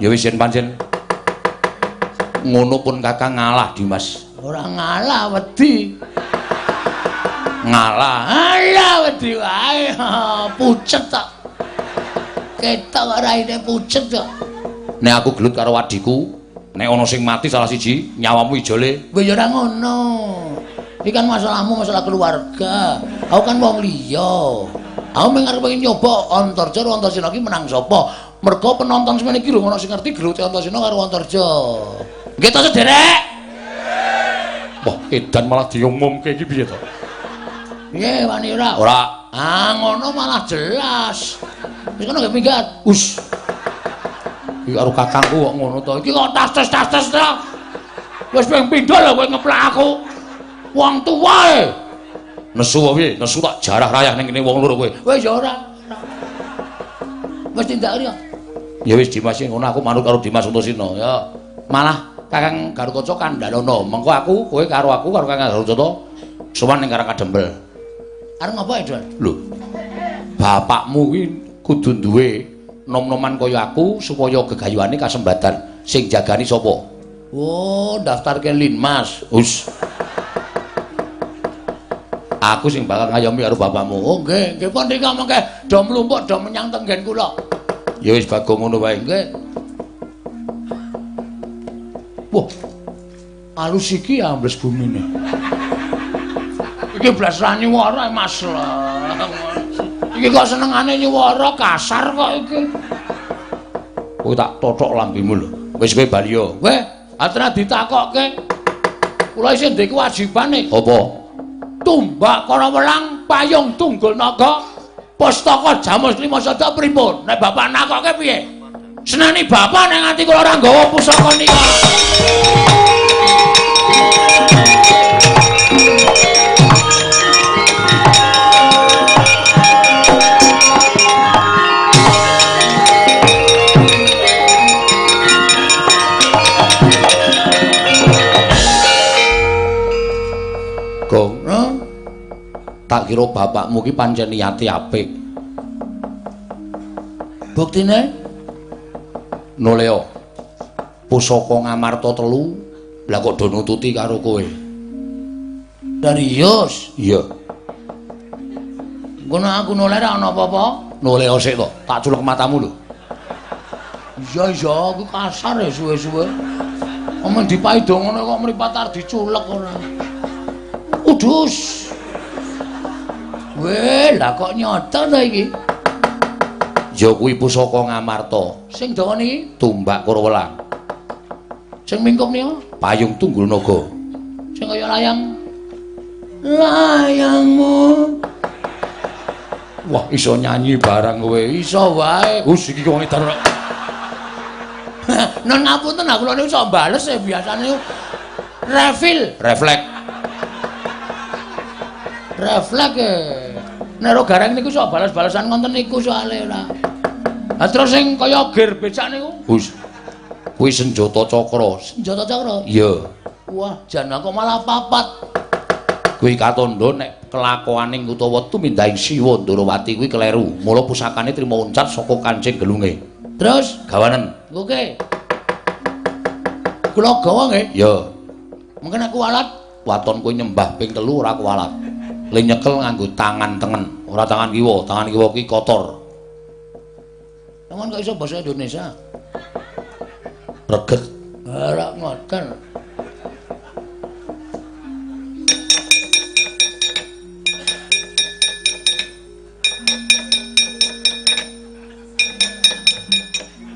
Ya wis yen pancen ngono pun Kakang ngalah, Dimas. Ora ngalah wedi. Ngalah. Alah wedi wae. Pucet tok. Ketok raine pucet kok. Nek aku gelut karo adhiku, nek ana sing mati salah siji, nyawamu ijole. Kowe ya ora ngono. Iki kan masalahmu masalah keluarga. Aku kan wong liya. Aku mung arep pengen nyoba Antarja karo Antasena iki menang sapa? Mergo penonton semene iki lho ono sing ngerti gelute Antasena karo Antarja. Nggih to, Sederek? Wah, edan malah diumumke iki piye to? Piye wani ora? Ora. Ah, ngono malah jelas. Wis kono nggih minggat. Us. Iki karo kakangku kok ngono to. Iki kok tas-tas to. Wis ping pindho lho kowe ngeplak aku. Wong tuwa e. Nesu apa piye? Nesu tak jarah rayah ning kene wong loro kowe. Wis ya ora. Wis tindak ya. Ya wis Dimas ngono aku manut karo Dimas Antasena ya. Malah Kakang Garukaca kandhanono. Mengko aku kowe karo aku karo Kakang Garukaca sowan ning Karang Kadempel. Arep ngopo, Edwan? Lho. Bapakmu kuwi kudu duwe nom-noman kaya aku supaya gegayuhane kasembadan. Sing jagani sapa? Oh, daftarke Linmas. Hus. Aku sing bakal ngayomi karo bapakmu. Oh, nggih, nggih pun rika mengke do mlumpuk do menyang tenggen kula. Ya wis Bagong ngono wae. Nggih. Wah. Alus iki ambles bumine. Iki blas ra nyuwara Mas. Iki kok senengane nyuwara kasar kok iki. Kowe tak tothok lambimu lho. Wis kowe bali yo. Weh, atra ditakokke. Kula isih ndek kewajibane. Apa? Tumbak Karawelang payung tunggul naga pustaka Jamus Lima Sada pripun? Nek bapak nakokke piye? Seneni bapak nek nganti kula ora nggawa pusaka nika. Gong, tak kira bapakmu ki pancen niate apik. Buktine? Noleo. Pusaka Ngamarta 3, lah kok do nututi karo kowe. Serius? Iya. Ngono aku noleh ra ana apa-apa. Noleo sik to, tak culek matamu lho. Iya iya, aku kasar ya suwe-suwe. Omong dipaido ngono kok mripat arep diculek ora. Udus. Weh, lah kok nyoto to iki? Ya kuwi pusaka Ngamarta. Sing dawa niki tumbak Kurawelang. Sing mingkup niku payung tunggul naga. Sing kaya layang. Layangmu. Wah, iso nyanyi barang kowe. Iso wae. Hus iki wong edan. Nun ngapunten aku kula niku iso bales e biasane niku. Refil, refleks. Refleks e. Nek ro gareng niku iso bales-balesan ngoten niku soalé ora. Lah terus sing kaya gear becak niku? Hus. Kuwi senjata cakra. Senjata cakra? Iya. Wah, jan kok malah papat. Kuwi katandha nek kelakuaning utawa tumindahing Siwa Ndorowati kuwi kleru. Mula pusakane trima uncat saka kancing gelunge. Terus gawanen. Oke. Kula gawa nggih? Iya. Mungkin aku walat. Waton kowe nyembah ping 3 ora kuwalat. Le nyekel nganggo tangan tengen, ora tangan kiwa. Tangan kiwa ki kotor. Sampeyan kok iso basa Indonesia? Reget. Ora ngoten.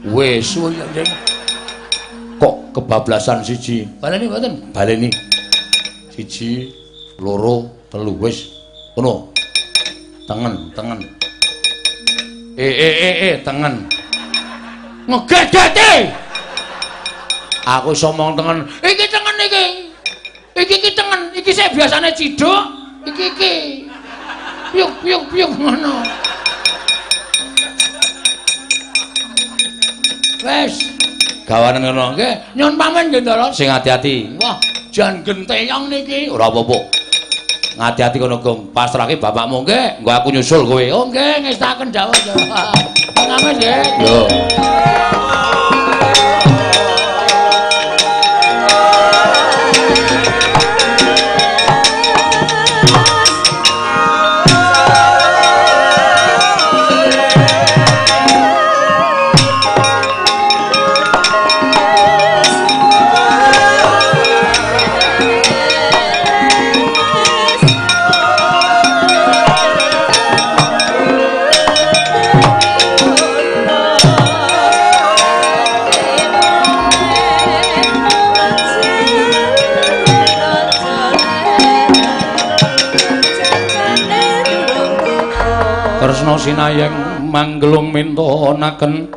Wis kok kebablasan siji. Baleni mboten? Baleni. 1, 2, 3 wis. Ngono. Tengen, tengen. Tengen. Ngegedete. Aku iso omong tengen. Iki tengen iki. Iki iki tengen. Iki sik biasane ciduk, iki iki. Piuk piuk piuk ngono. Wis. Gawanen ngono nggih. Nyun pamit nggih, Ndara. Sing ati-ati. Wah, jan genteyong niki. Ora apa-apa. Ngati-ati kono, Gong. Pasrahke bapakmu nggih. Engko aku nyusul kowe. Oh nggih, ngestaken dawuh. Pamit nggih. Yo. Kresna sinayeng manggelung mintonaken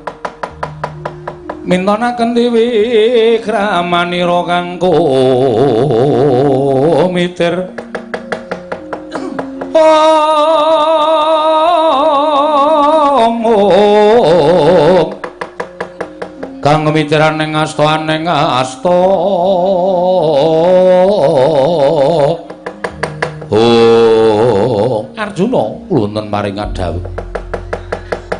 mintonaken dewi kramanira kang kumitir. Om om kang mitiran ing asta ning asta. Oh, Arjuna wonten maring dawuh.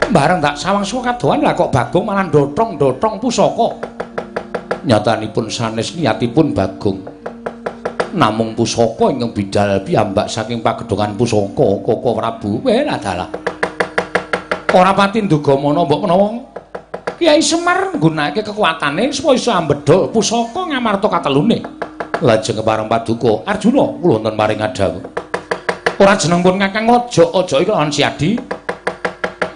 Bareng tak sawang suwa kadohan lah kok Bagong malah ndotong-ndotong pusaka. Nyatanipun sanes niatipun Bagong. Namung pusaka ingkang bidal piyambak saking pagedhongan pusaka Koko Prabu. Weh dalah. Ora pati nduga mana mbok menawa Kyai Semar nggunakake kekuatane supaya iso ambedhol pusaka Ngamarta katelune. Lajeng kepareng paduka Arjuna kula wonten maring dawuh. Ora jeneng pun Kakang aja-aja iki lan Siadi.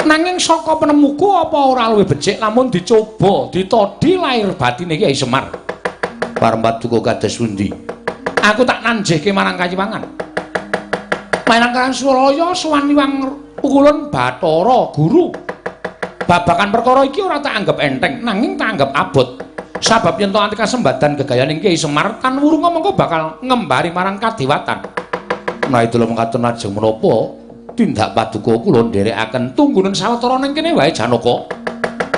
Nanging saka penemuku apa ora luwih becik lamun dicoba ditodi lahir batine Kyai Semar. Pareng paduka kados pundi? Aku tak nanjihke marang Kayiwangan. Marang Karang Suraya sowan Iwang Ukulun Bathara Guru. Babakan perkara iki ora tak anggap enteng, nanging tak anggap abot. Sabab yen to anti kasembadan gegayaning Kyai Semar tan wurunga mengko bakal ngembari marang kadewatan. Nah itulah mekaten lajeng menapa tindak paduka kula nderekaken tunggunen sawetara ning kene wae Janaka.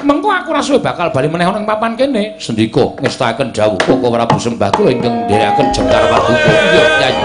Mengko aku ora suwe bakal bali meneh ana ing papan kene. Sendika ngestakaken dawuh Koko Prabu sembah kula ingkang nderekaken jengkar paduka. Iya, Kyai.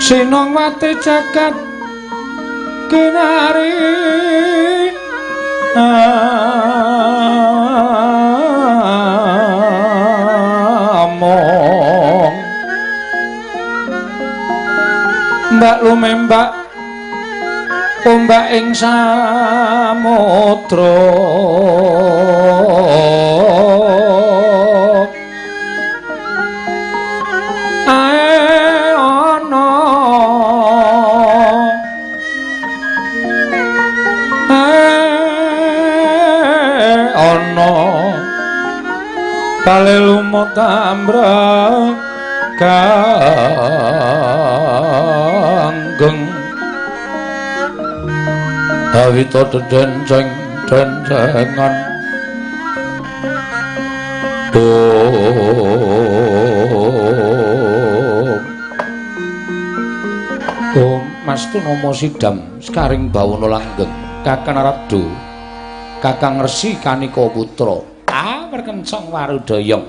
Sinongwati jagat kinari among mbak lumembak ombak ing samudra ae ana ae ana bale lumut ambrek kanggeng awita dedenceng dencengan Om Mas Tunama Sidam sekaring bawana langgeng Kakang Narada Kakang Resi Kanika Putra ah perkencong warudayang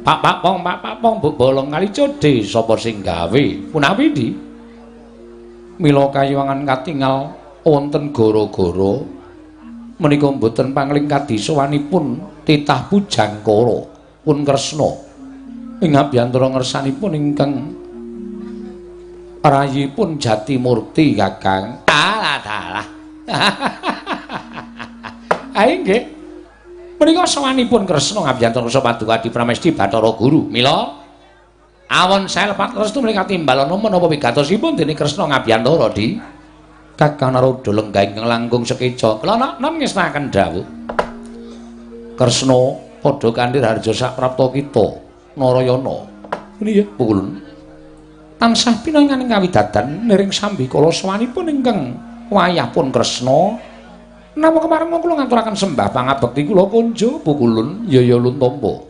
Pak pak pong pak pak pong mbok bolong kali codhe sapa sing gawe punawi ndi mila kayiwangan katingal wonten gara-gara menika mboten pangling kadisowanipun titah Pujangkara pun Kresna ing abiyantara ngersanipun ingkang rayipun Jatimurti Kakang. Alah dalah. Ae nggih. Menika sowanipun Kresna ngabiyantara Paduka Adi Pramesti Bathara Guru. Mila awon selepat restu menika timbalana menapa wigatosipun dening Kresna ngabiyantara di Kakang Narada lenggah ingkang langkung sekeca. Kula nem ngestakaken dawuh. Kresna padha kanthi harja saprapta kita Narayana. Nggih pukulun. Tansah pinangan ing kawidadan niring sambikala sowanipun ingkang wayahpun Kresna. Namung kemareng kula ngaturaken sembah pangabekti kula kunjo pukulun yaya luntampa.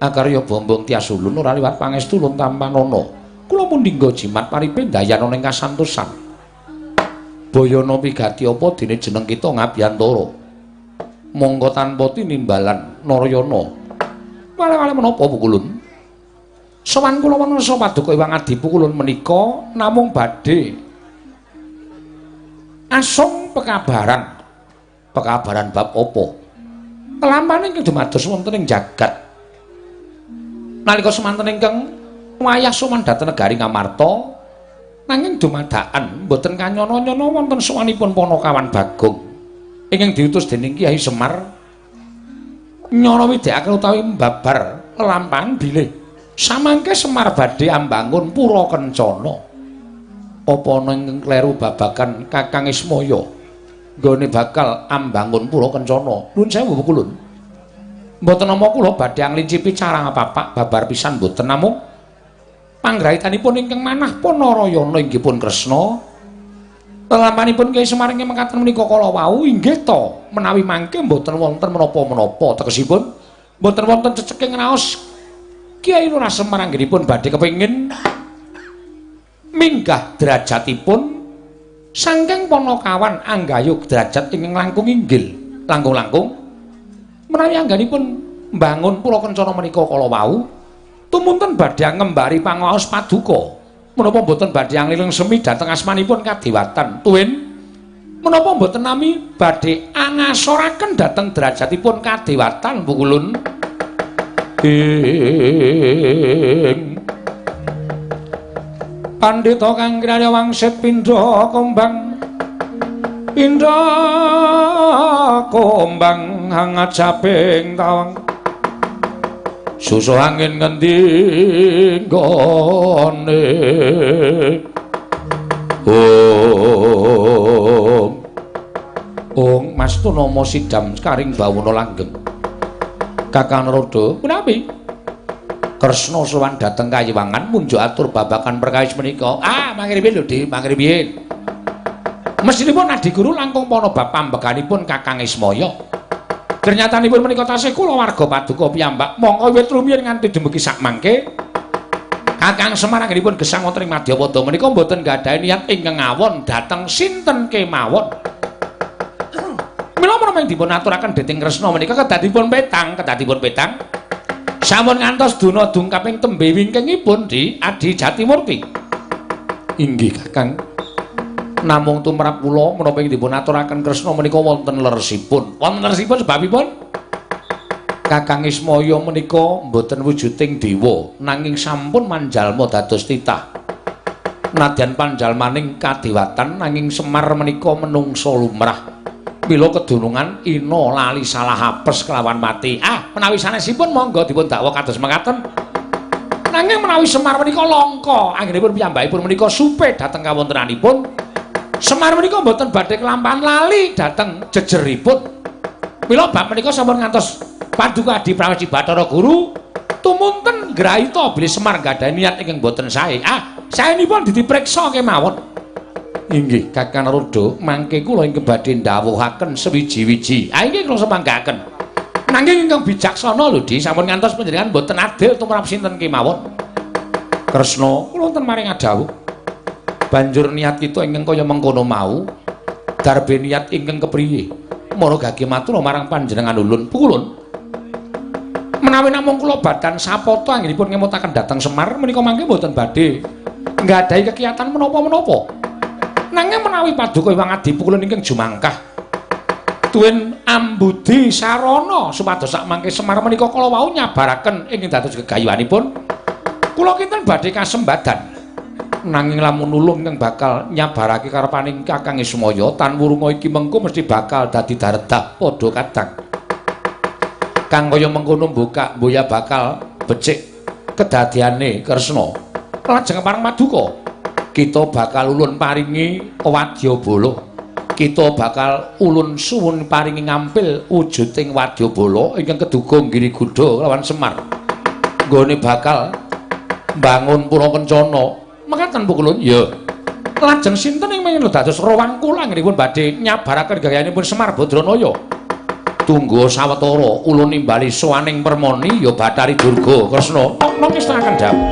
Akarya bombong tias ulun ora liwat pangestu lun tampanana. Kula mundhingga jimat paripe ndayana ing kasantosan. Bayana pigati apa dene jeneng kita ngabiyantara. Monggo tanpa tinimbalan Narayana. Wale-wale menapa pukulun? Sowan kula wonten paduka Iwang Adi pukulun menika namung badhe asung pekabaran. Pekabaran bab apa? Lampane ingkang dumados wonten ing jagat. Nalika semanten ingkang wayah sowan dhateng negari Ngamarta, nanging dumadakan mboten kanyana-nyana wonten sowanipun Panakawan Bagong ingkang diutus dening Kyai Semar nyana widhekaken utawi mbabar lelampahan bilih samangke Semar badhe ambangun pura kencana. Apa ana ingkang kleru babagan Kakang Ismaya nggone bakal ambangun pura kencana? Nuwun sewu kulun, mboten nama kula badhe anglincipi carang papak babar pisan mboten, namung panggrahitanipun ingkang manah pun Narayana inggih pun Kresna. Lelampanipun Kyai Semar ingkang mekaten menika kala wau inggih ta menawi mangke mboten wonten menapa-menapa, tegesipun mboten wonten ceceking raos Kyai Lurah Semar anggenipun badhe kepengin minggah derajatipun saking Panakawan anggayuh derajat ingkang langkung inggil, langkung-langkung menawi anggenipun mbangun pura kencana menika kala wau tumunten badhe ngembari pangaos paduka, menapa mboten badhe angliling semi dhateng asmanipun kadewatan tuwin menapa mboten nami badhe angasoraken dhateng derajatipun kadewatan pukulun. Ing pandhita kang kinarya wangsit pindha kumbang pindha kumbang hangat japing tawang susu angin ngendi nggone. Om Om Mas Tunama Sidam sekaring bawana langgeng Kakang Narada punapi Kresna sowan dhateng kayiwangan munjuk atur babagan perkawis menika. Ah mangke riyin lho Dik, mangke riyin. Mestinipun Adi Guru langkung pana bab pambeganipun Kakang Ismaya. Ternyatanipun menika tasih kula warga paduka piyambak mongko wiwit rumiyin nganti dumugi sakmangke Kakang Semar anggenipun gesang wonten ing Madyapada menika mboten gadhahi niat ingkang ngawon dhateng sinten kemawon. Mila menapa ing dipun aturaken dening Kresna menika kedadipun petang, kedadipun petang. Sampun ngantos duna dungkaping tembe wingkingipun di Adi Jatimurti. Inggih Kakang. Namung tumrap kula menapa ing dipun aturaken Kresna menika wonten leresipun. Wonten leresipun sebabipun Kakang Ismaya menika mboten wujuding dewa nanging sampun manjalma dados titah. Nadyan panjalmaning kadewatan nanging Semar menika menungsa lumrah. Mila kedunungan ina lali salah apes kelawan mati. Ah, menawi sanesipun monggo dipun dakwa kados mekaten. Nanging menawi Semar menika langka, anggenipun piyambakipun menika supe dhateng kawontenanipun. Semar menika mboten badhe kelampahan lali dhateng jejeripun. Mila bab menika sampun ngantos Paduka Adi Prawesti Bathara Guru tumunten ngrahita bilih Semar nggadahi niat ingkang boten sae. Ah, saenipun dipriksa kemawon. Inggih Kakang Narada, mangke kula ingkang badhe ndhawuhaken sewiji-wiji. Ah inggih kula semanggaken. Nanging ingkang bijaksana lho Di, sampun ngantos panjenengan boten adil tumrap sinten kemawon. Kresna, kula wonten maring adhawuh. Banjur niat kita ingkang kaya mengkono mau, darbe niat ingkang kepriye? Mara gage matur marang panjenengan ulun. Pukulun. Menawi namung kula badan sapata anggenipun ngemutaken dhateng Semar menika mangke mboten badhe nggadahi kegiatan menapa-menapa. Nanging menawi paduka Hyang Adi Pukulun ingkang jumangkah tuwin ambudi sarana supados sak mangke Semar menika kala wau nyabaraken ingkang dados gegayuhanipun, kula kinten badhe kasembadan. Nanging lamun nulung ingkang bakal nyabarake karepaning Kakang Ismaya tan wurunga iki mengko mesti bakal dadi daredah padha kadang. Kang kaya mengkono mbukak mboya bakal becik kedadiane Kresna. Lajeng pareng paduka kita bakal ulun paringi wadyabala. Kita bakal ulun suwun paringi ngampil wujuding wadyabala ingkang keduga Giriguda lawan Semar. Nggone bakal mbangun pura kencana. Mekaten Pukulun? Ya. Lajeng sinten ing mengko dados rawang kula anggenipun badhe nyabaraken gayanipun Semar Badranaya? Tunggu sawetara ulun nimbali sowaning permoni ya Bathari Durga Kresna. Nong ngestakaken dawuh.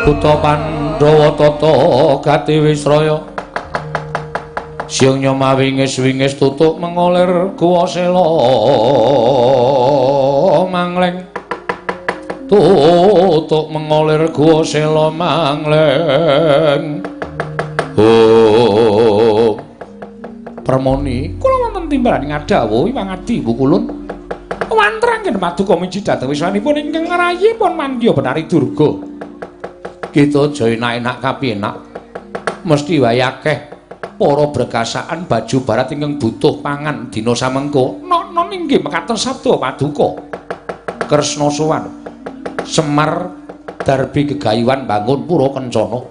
Kutha Pandhawa tata gati wisraya siang nyomawingis-wingis tutuk mengolir guwa sela mangleng tutuk mengolir guwa sela mangleng. Oh Permoni kula wonten timbalan ngadhawuh Hyang Adi Pukulun wantrangken paduka miji dhateng wiswanipun ingkang ngrayipun mandya Bathari Durga. Kita aja enak-enak kapinak mesti wae akeh para brekasaan baju barat ingkang butuh pangan dina samengko. Nono inggih mekaten sabda paduka. Kresna sowan Semar darbi gegayuhan bangun pura kencana.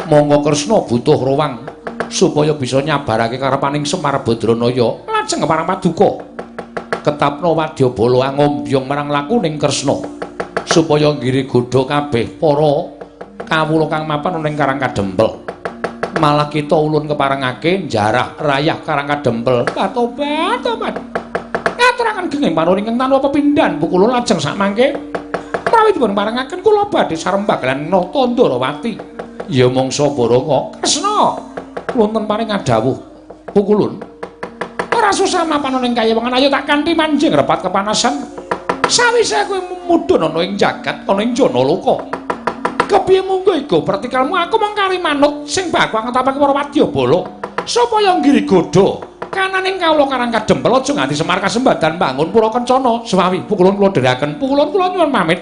Monggo Kresna butuh ruwang supaya bisa nyabarake karepaning Semar Badranaya. Lajeng marang paduka ketapna wadyabala angombyong marang lakuning Kresna supaya nggirigodha kabeh para kawula kang mapan ning Karang Kadempel. Malah kita ulun keparengake njarah rayah Karang Kadempel. Tobat, tobat. Ngaturaken genging panuwun ingkang tanpa pepindhan Pukulun lajeng sakmangke menawi dipun parengaken kula badhe sarembag lan nata Ndarawati. Ya mangsa baranga Kresna wonten paring adhawuh Pukulun. Ora susah mapan ning kayewengan ayo tak kanthi manjing repat kepanasan. Sawise kowe mudhun ana ing jagat ana ing Janaloka. Kepiye munggo iku pertikalmu aku mung kari manut sing bakal ngetapake para wadyabala supaya nggirigodha kananing kawula Karang Kadempel aja nganti Semar kasembadan bangun pura kencana. Suwawi Pukulun kula dherekaken. Pukulun kula nyuwun pamit.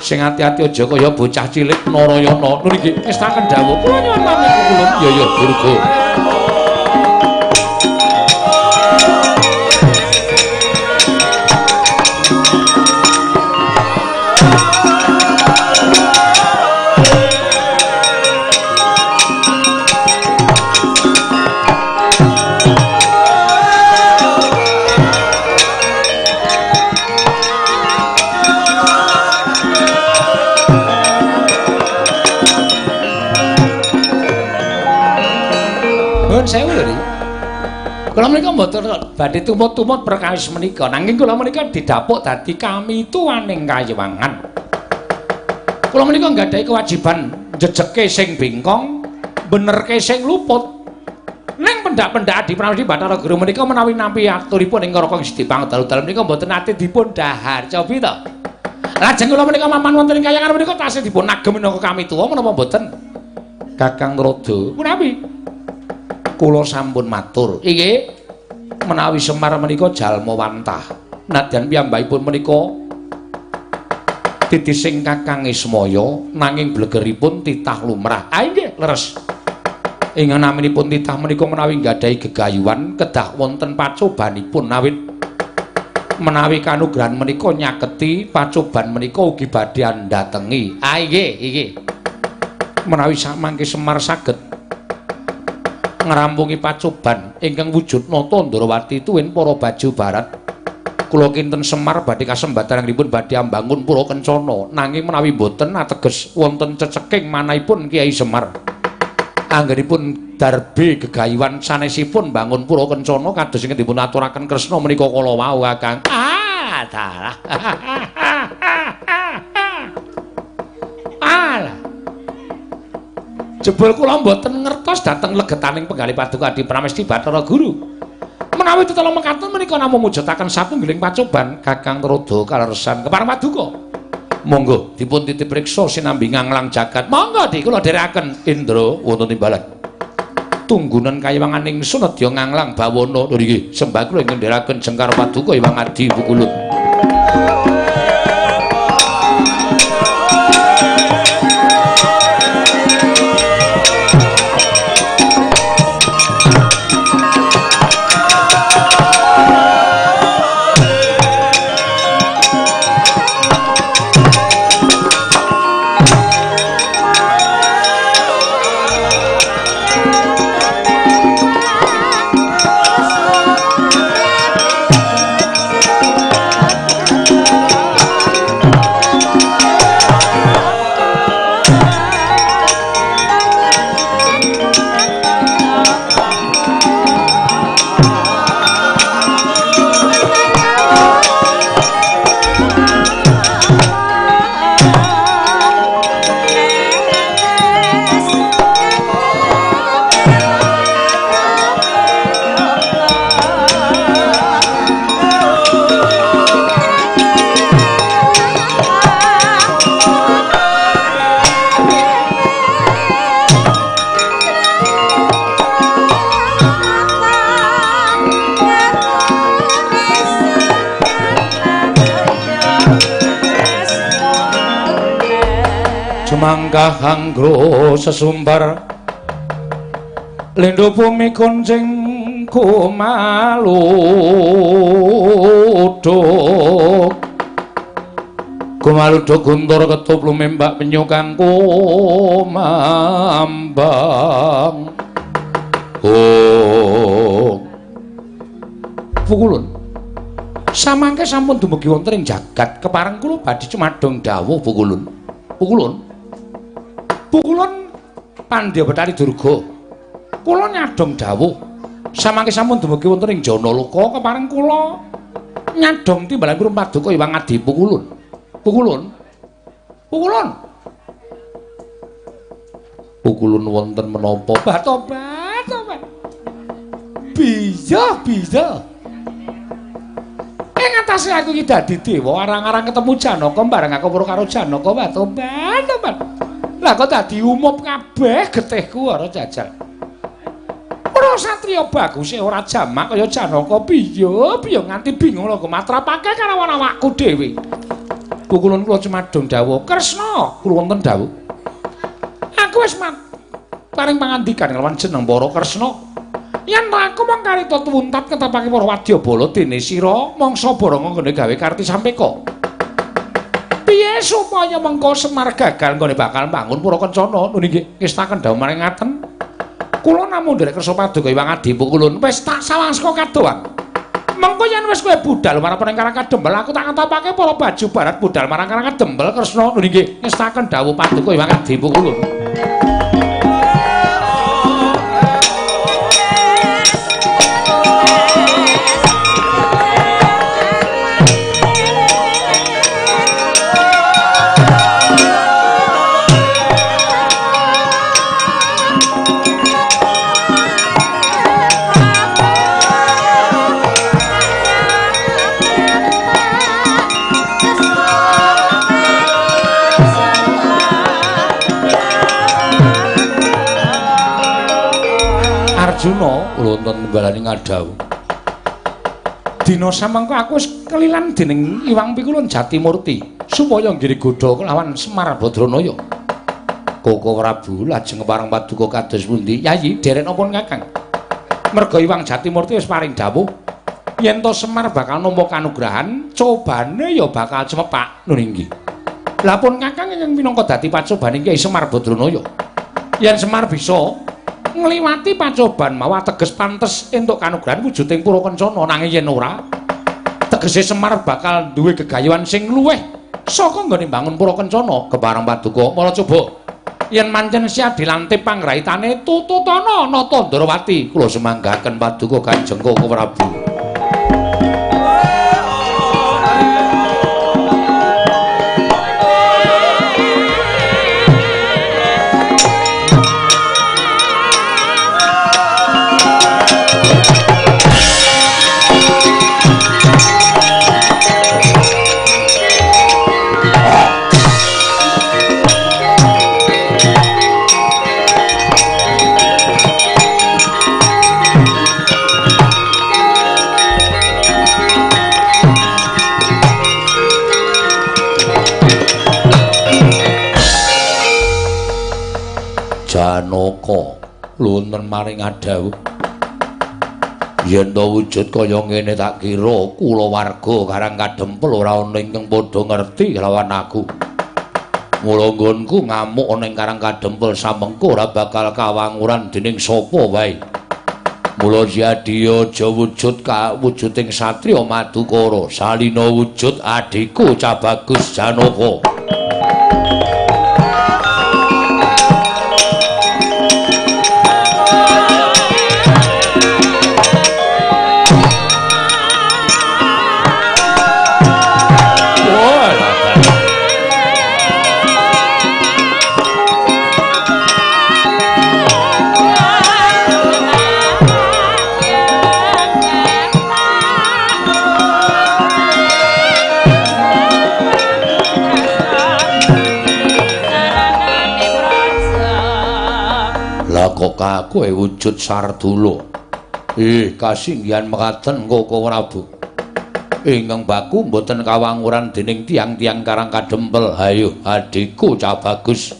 Sing ati-ati aja kaya bocah cilik Narayana. Nun iki ngestaken dawuh kula nyuwun pamit Pukulun. Ya ya Durga. Kula menika mboten badhe tumut-tumut perkawis menika, nanging kula menika didapuk dadi kamituwaning kayiwangan. Kula menika nggadahi kewajiban njejeke sing bengkong, benerke sing luput. Ning pendak-pendak Adi Pramesti Bathara Guru menika menawi nampi aturipun ing Raka Sidi Pangdalu-dalu menika mboten nate dipun dhahar. Cobi to. Lajeng kula menika mapan wonten ing kayangan menika tasih dipun agem minangka kamituwa menapa mboten? Kakang Rodo, punapi? Kula sampun matur. Inggih. Menawi Semar menika jalma wantah. Nadyan piyambakipun menika titising Kakang Ismaya nanging blegeripun titah lumrah. Ah inggih, leres. Ing naminipun titah menika menawi nggadahi gegayuhan kedah wonten pacobanipun awit menawi kanugrahan menika nyaketi pacoban menika ugi badhe andhatengi. Ah inggih, inggih. Menawi samangke Semar saged ngrampungi pacoban ingkang wujud nata Ndrawati tuwin para baju barat, kula kinten Semar badhe kasembatanipun badhe ambangun pura kencana. Nanging menawi mboten ateges wonten ceceking manahipun Kyai Semar. Anggenipun darbe gegayuhan sanesipun bangun pura kencana kados ingkang dipun aturaken Kresna menika kala wau Kakang. Ah, dalah. Alah. Jebul kula mboten ngertos dhateng legetaning penggalih paduka Adi Pramesti Bathara Guru. Menawi tetela mekaten menika namung mujudaken satunggiling pacoban Kakang Rodo kaleresan kepareng paduka. Monggo dipun titip priksa sinambi nganglang jagat. Monggo di kula dherekaken Indra wonten timbalan. Tunggunan kayiwangan ingsun nedya nganglang bawana. Lho nggih, sembah kula ingkang dherekaken jengkar paduka Hyang Adi Pukulun. Jumangkah anggro sesumbar lindhu bumi kuncing kumaluduk kumaluduk guntur ketup lumembak penyu kang kumambang. Oh Pukulun samangke sampun dumugi wonten ing jagat kepareng kula badhe cumadong dawuh Pukulun. Pukulun Pukulun Pandya Bathari Durga kula nyadong dawuh samangke sampun dumugi wonten ing Janaloka kepareng kula nyadong timbalan pun paduka Hyang Adi Pukulun. Pukulun Pukulun Pukulun wonten menapa? Tobat tobat. Biya biya. Ing atase aku iki dadi dewa arang-arang ketemu Janaka bareng aku weruh karo Janaka tobat tobat. Lah kok dadi umup kabeh getihku ora jajal. Ora satriya baguse ora jamak kaya Janaka piye piye nganti bingung lho matrapake karo awakku dhewe. Pukulun kula cumadong dawuh Kresna kula wonten dawuh. Aku wis paring pangandikan kelawan jeneng para Kresna. Yen aku mung karita tuwuntat ketapake para wadyabala dene sira mangsa baranga nggone gawe karti sampeka. Piye supaya mengko Semar gagal nggone bakal mbangun pura kencana? Lho nggih, ngestaken dawuh maring ngaten. Kula namung nderek kersa paduka Hyang Adi Pukulun wis tak sawang saka kadohan. Mengko yen wis kowe budal marang Karang Kadempel aku tak ngetapake para baju barat budal marang Karang Kadempel Kresna. Lho nggih, ngestaken dawuh paduka Hyang Adi Pukulun. Arjuna, wonten nembalane ngadhawuh. Dina samangka aku wis kelilan dening Iwang Pikulun Jatimurti supaya nggiri godha kelawan Semar Badranaya. Koko Prabu lajeng pareng paduka kados pundi? Yayi, derek napa Kakang? Merga Iwang Jatimurti wis paring dawuh yen to Semar bakal nampa kanugrahan, cobane ya bakal cemepak. Nun inggih. Lah pun Kakang ingkang minangka dadi pacobane Kyai Semar Badranaya. Yen Semar bisa ngliwati pacoban mawa teges pantes entuk kanugrahan wujuding pura kencana, nanging yen ora tegese Semar bakal duwe gegayuhan sing luwih saka nggone mbangun pura kencana. Kepareng paduka mala coba yen mancen siap dilantip pangraitane tututana Nata Ndrawati. Kula semanggaken paduka Kanjeng Koko Prabu. Janaka lunten maring adhawuh, yen to wujud kaya ngene tak kira kulawarga Karang Kadempel ora ana ingkang padha ngerti lawan aku. Mula nggonku ngamuk ana ing Karang Kadempel samengko ora bakal kawanguran dening sapa wae. Mula siadya aja wujud kawujuding satriya Madukara, salina wujud adhiku Cah Bagus Janaka. Kok kowe wujud Sardula? Kasinggihan mekaten Koko Prabu. Ingkang baku mboten kawanguran dening tiyang-tiyang Karang Kadempel. Hayo adhiku Cah Bagus,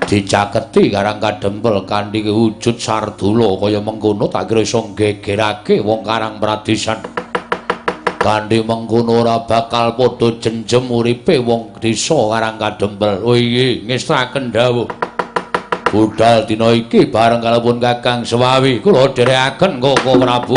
dicaketi Karang Kadempel kanthi wujud Sardula kaya mengkono tak kira iso nggegerake wong Karang Pradesan. Kanthi mengkono ora bakal padha jenjem uripe wong desa Karang Kadempel. Oh iya, ngestaken dawuh. Budal dina iki bareng kalipun Kakang Sewawi kula dherekaken Koko Prabu.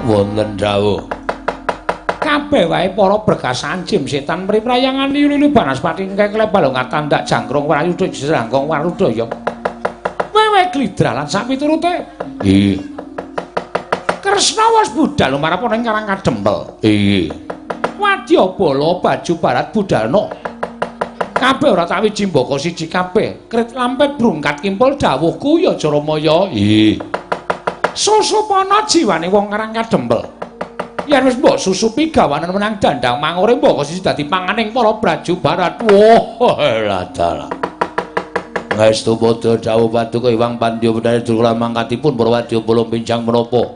Wonten dawuh. Kabeh wae para berkasan jim setan priprayangan lilu banaspati kekle balung tandak jangkrung warayuda jerangkong warudaya. Wewe glidra lan sak piturute. Nggih. Kresna wis budal lumarep ning Karang Kadempel. Nggih. Wadyabala baju barat budalna. Kabeh ora tak wiji mbaka siji kabeh. Krit lampet brungkat kimpul dawuhku ya Jaramaya. Nggih. Susupana jiwane wong Karang Kadempel. Yen wis mbok susupi gawanen menang dandang mangure mbok siji dadi panganing para braju barat. Wah, ladalah. Ngaestu padha dawuh paduka Hyang Pandya Bedhaya Durkala mangkatipun para wadya bala pinjang menapa?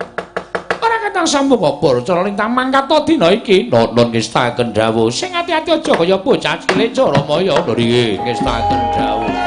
Ora ketang sambung apa cara lintang mangkat dina iki. Nuwun ngestaken dawuh. Sing ati-ati aja kaya bocah cilik Jaramaya. Nggih, ngestaken dawuh.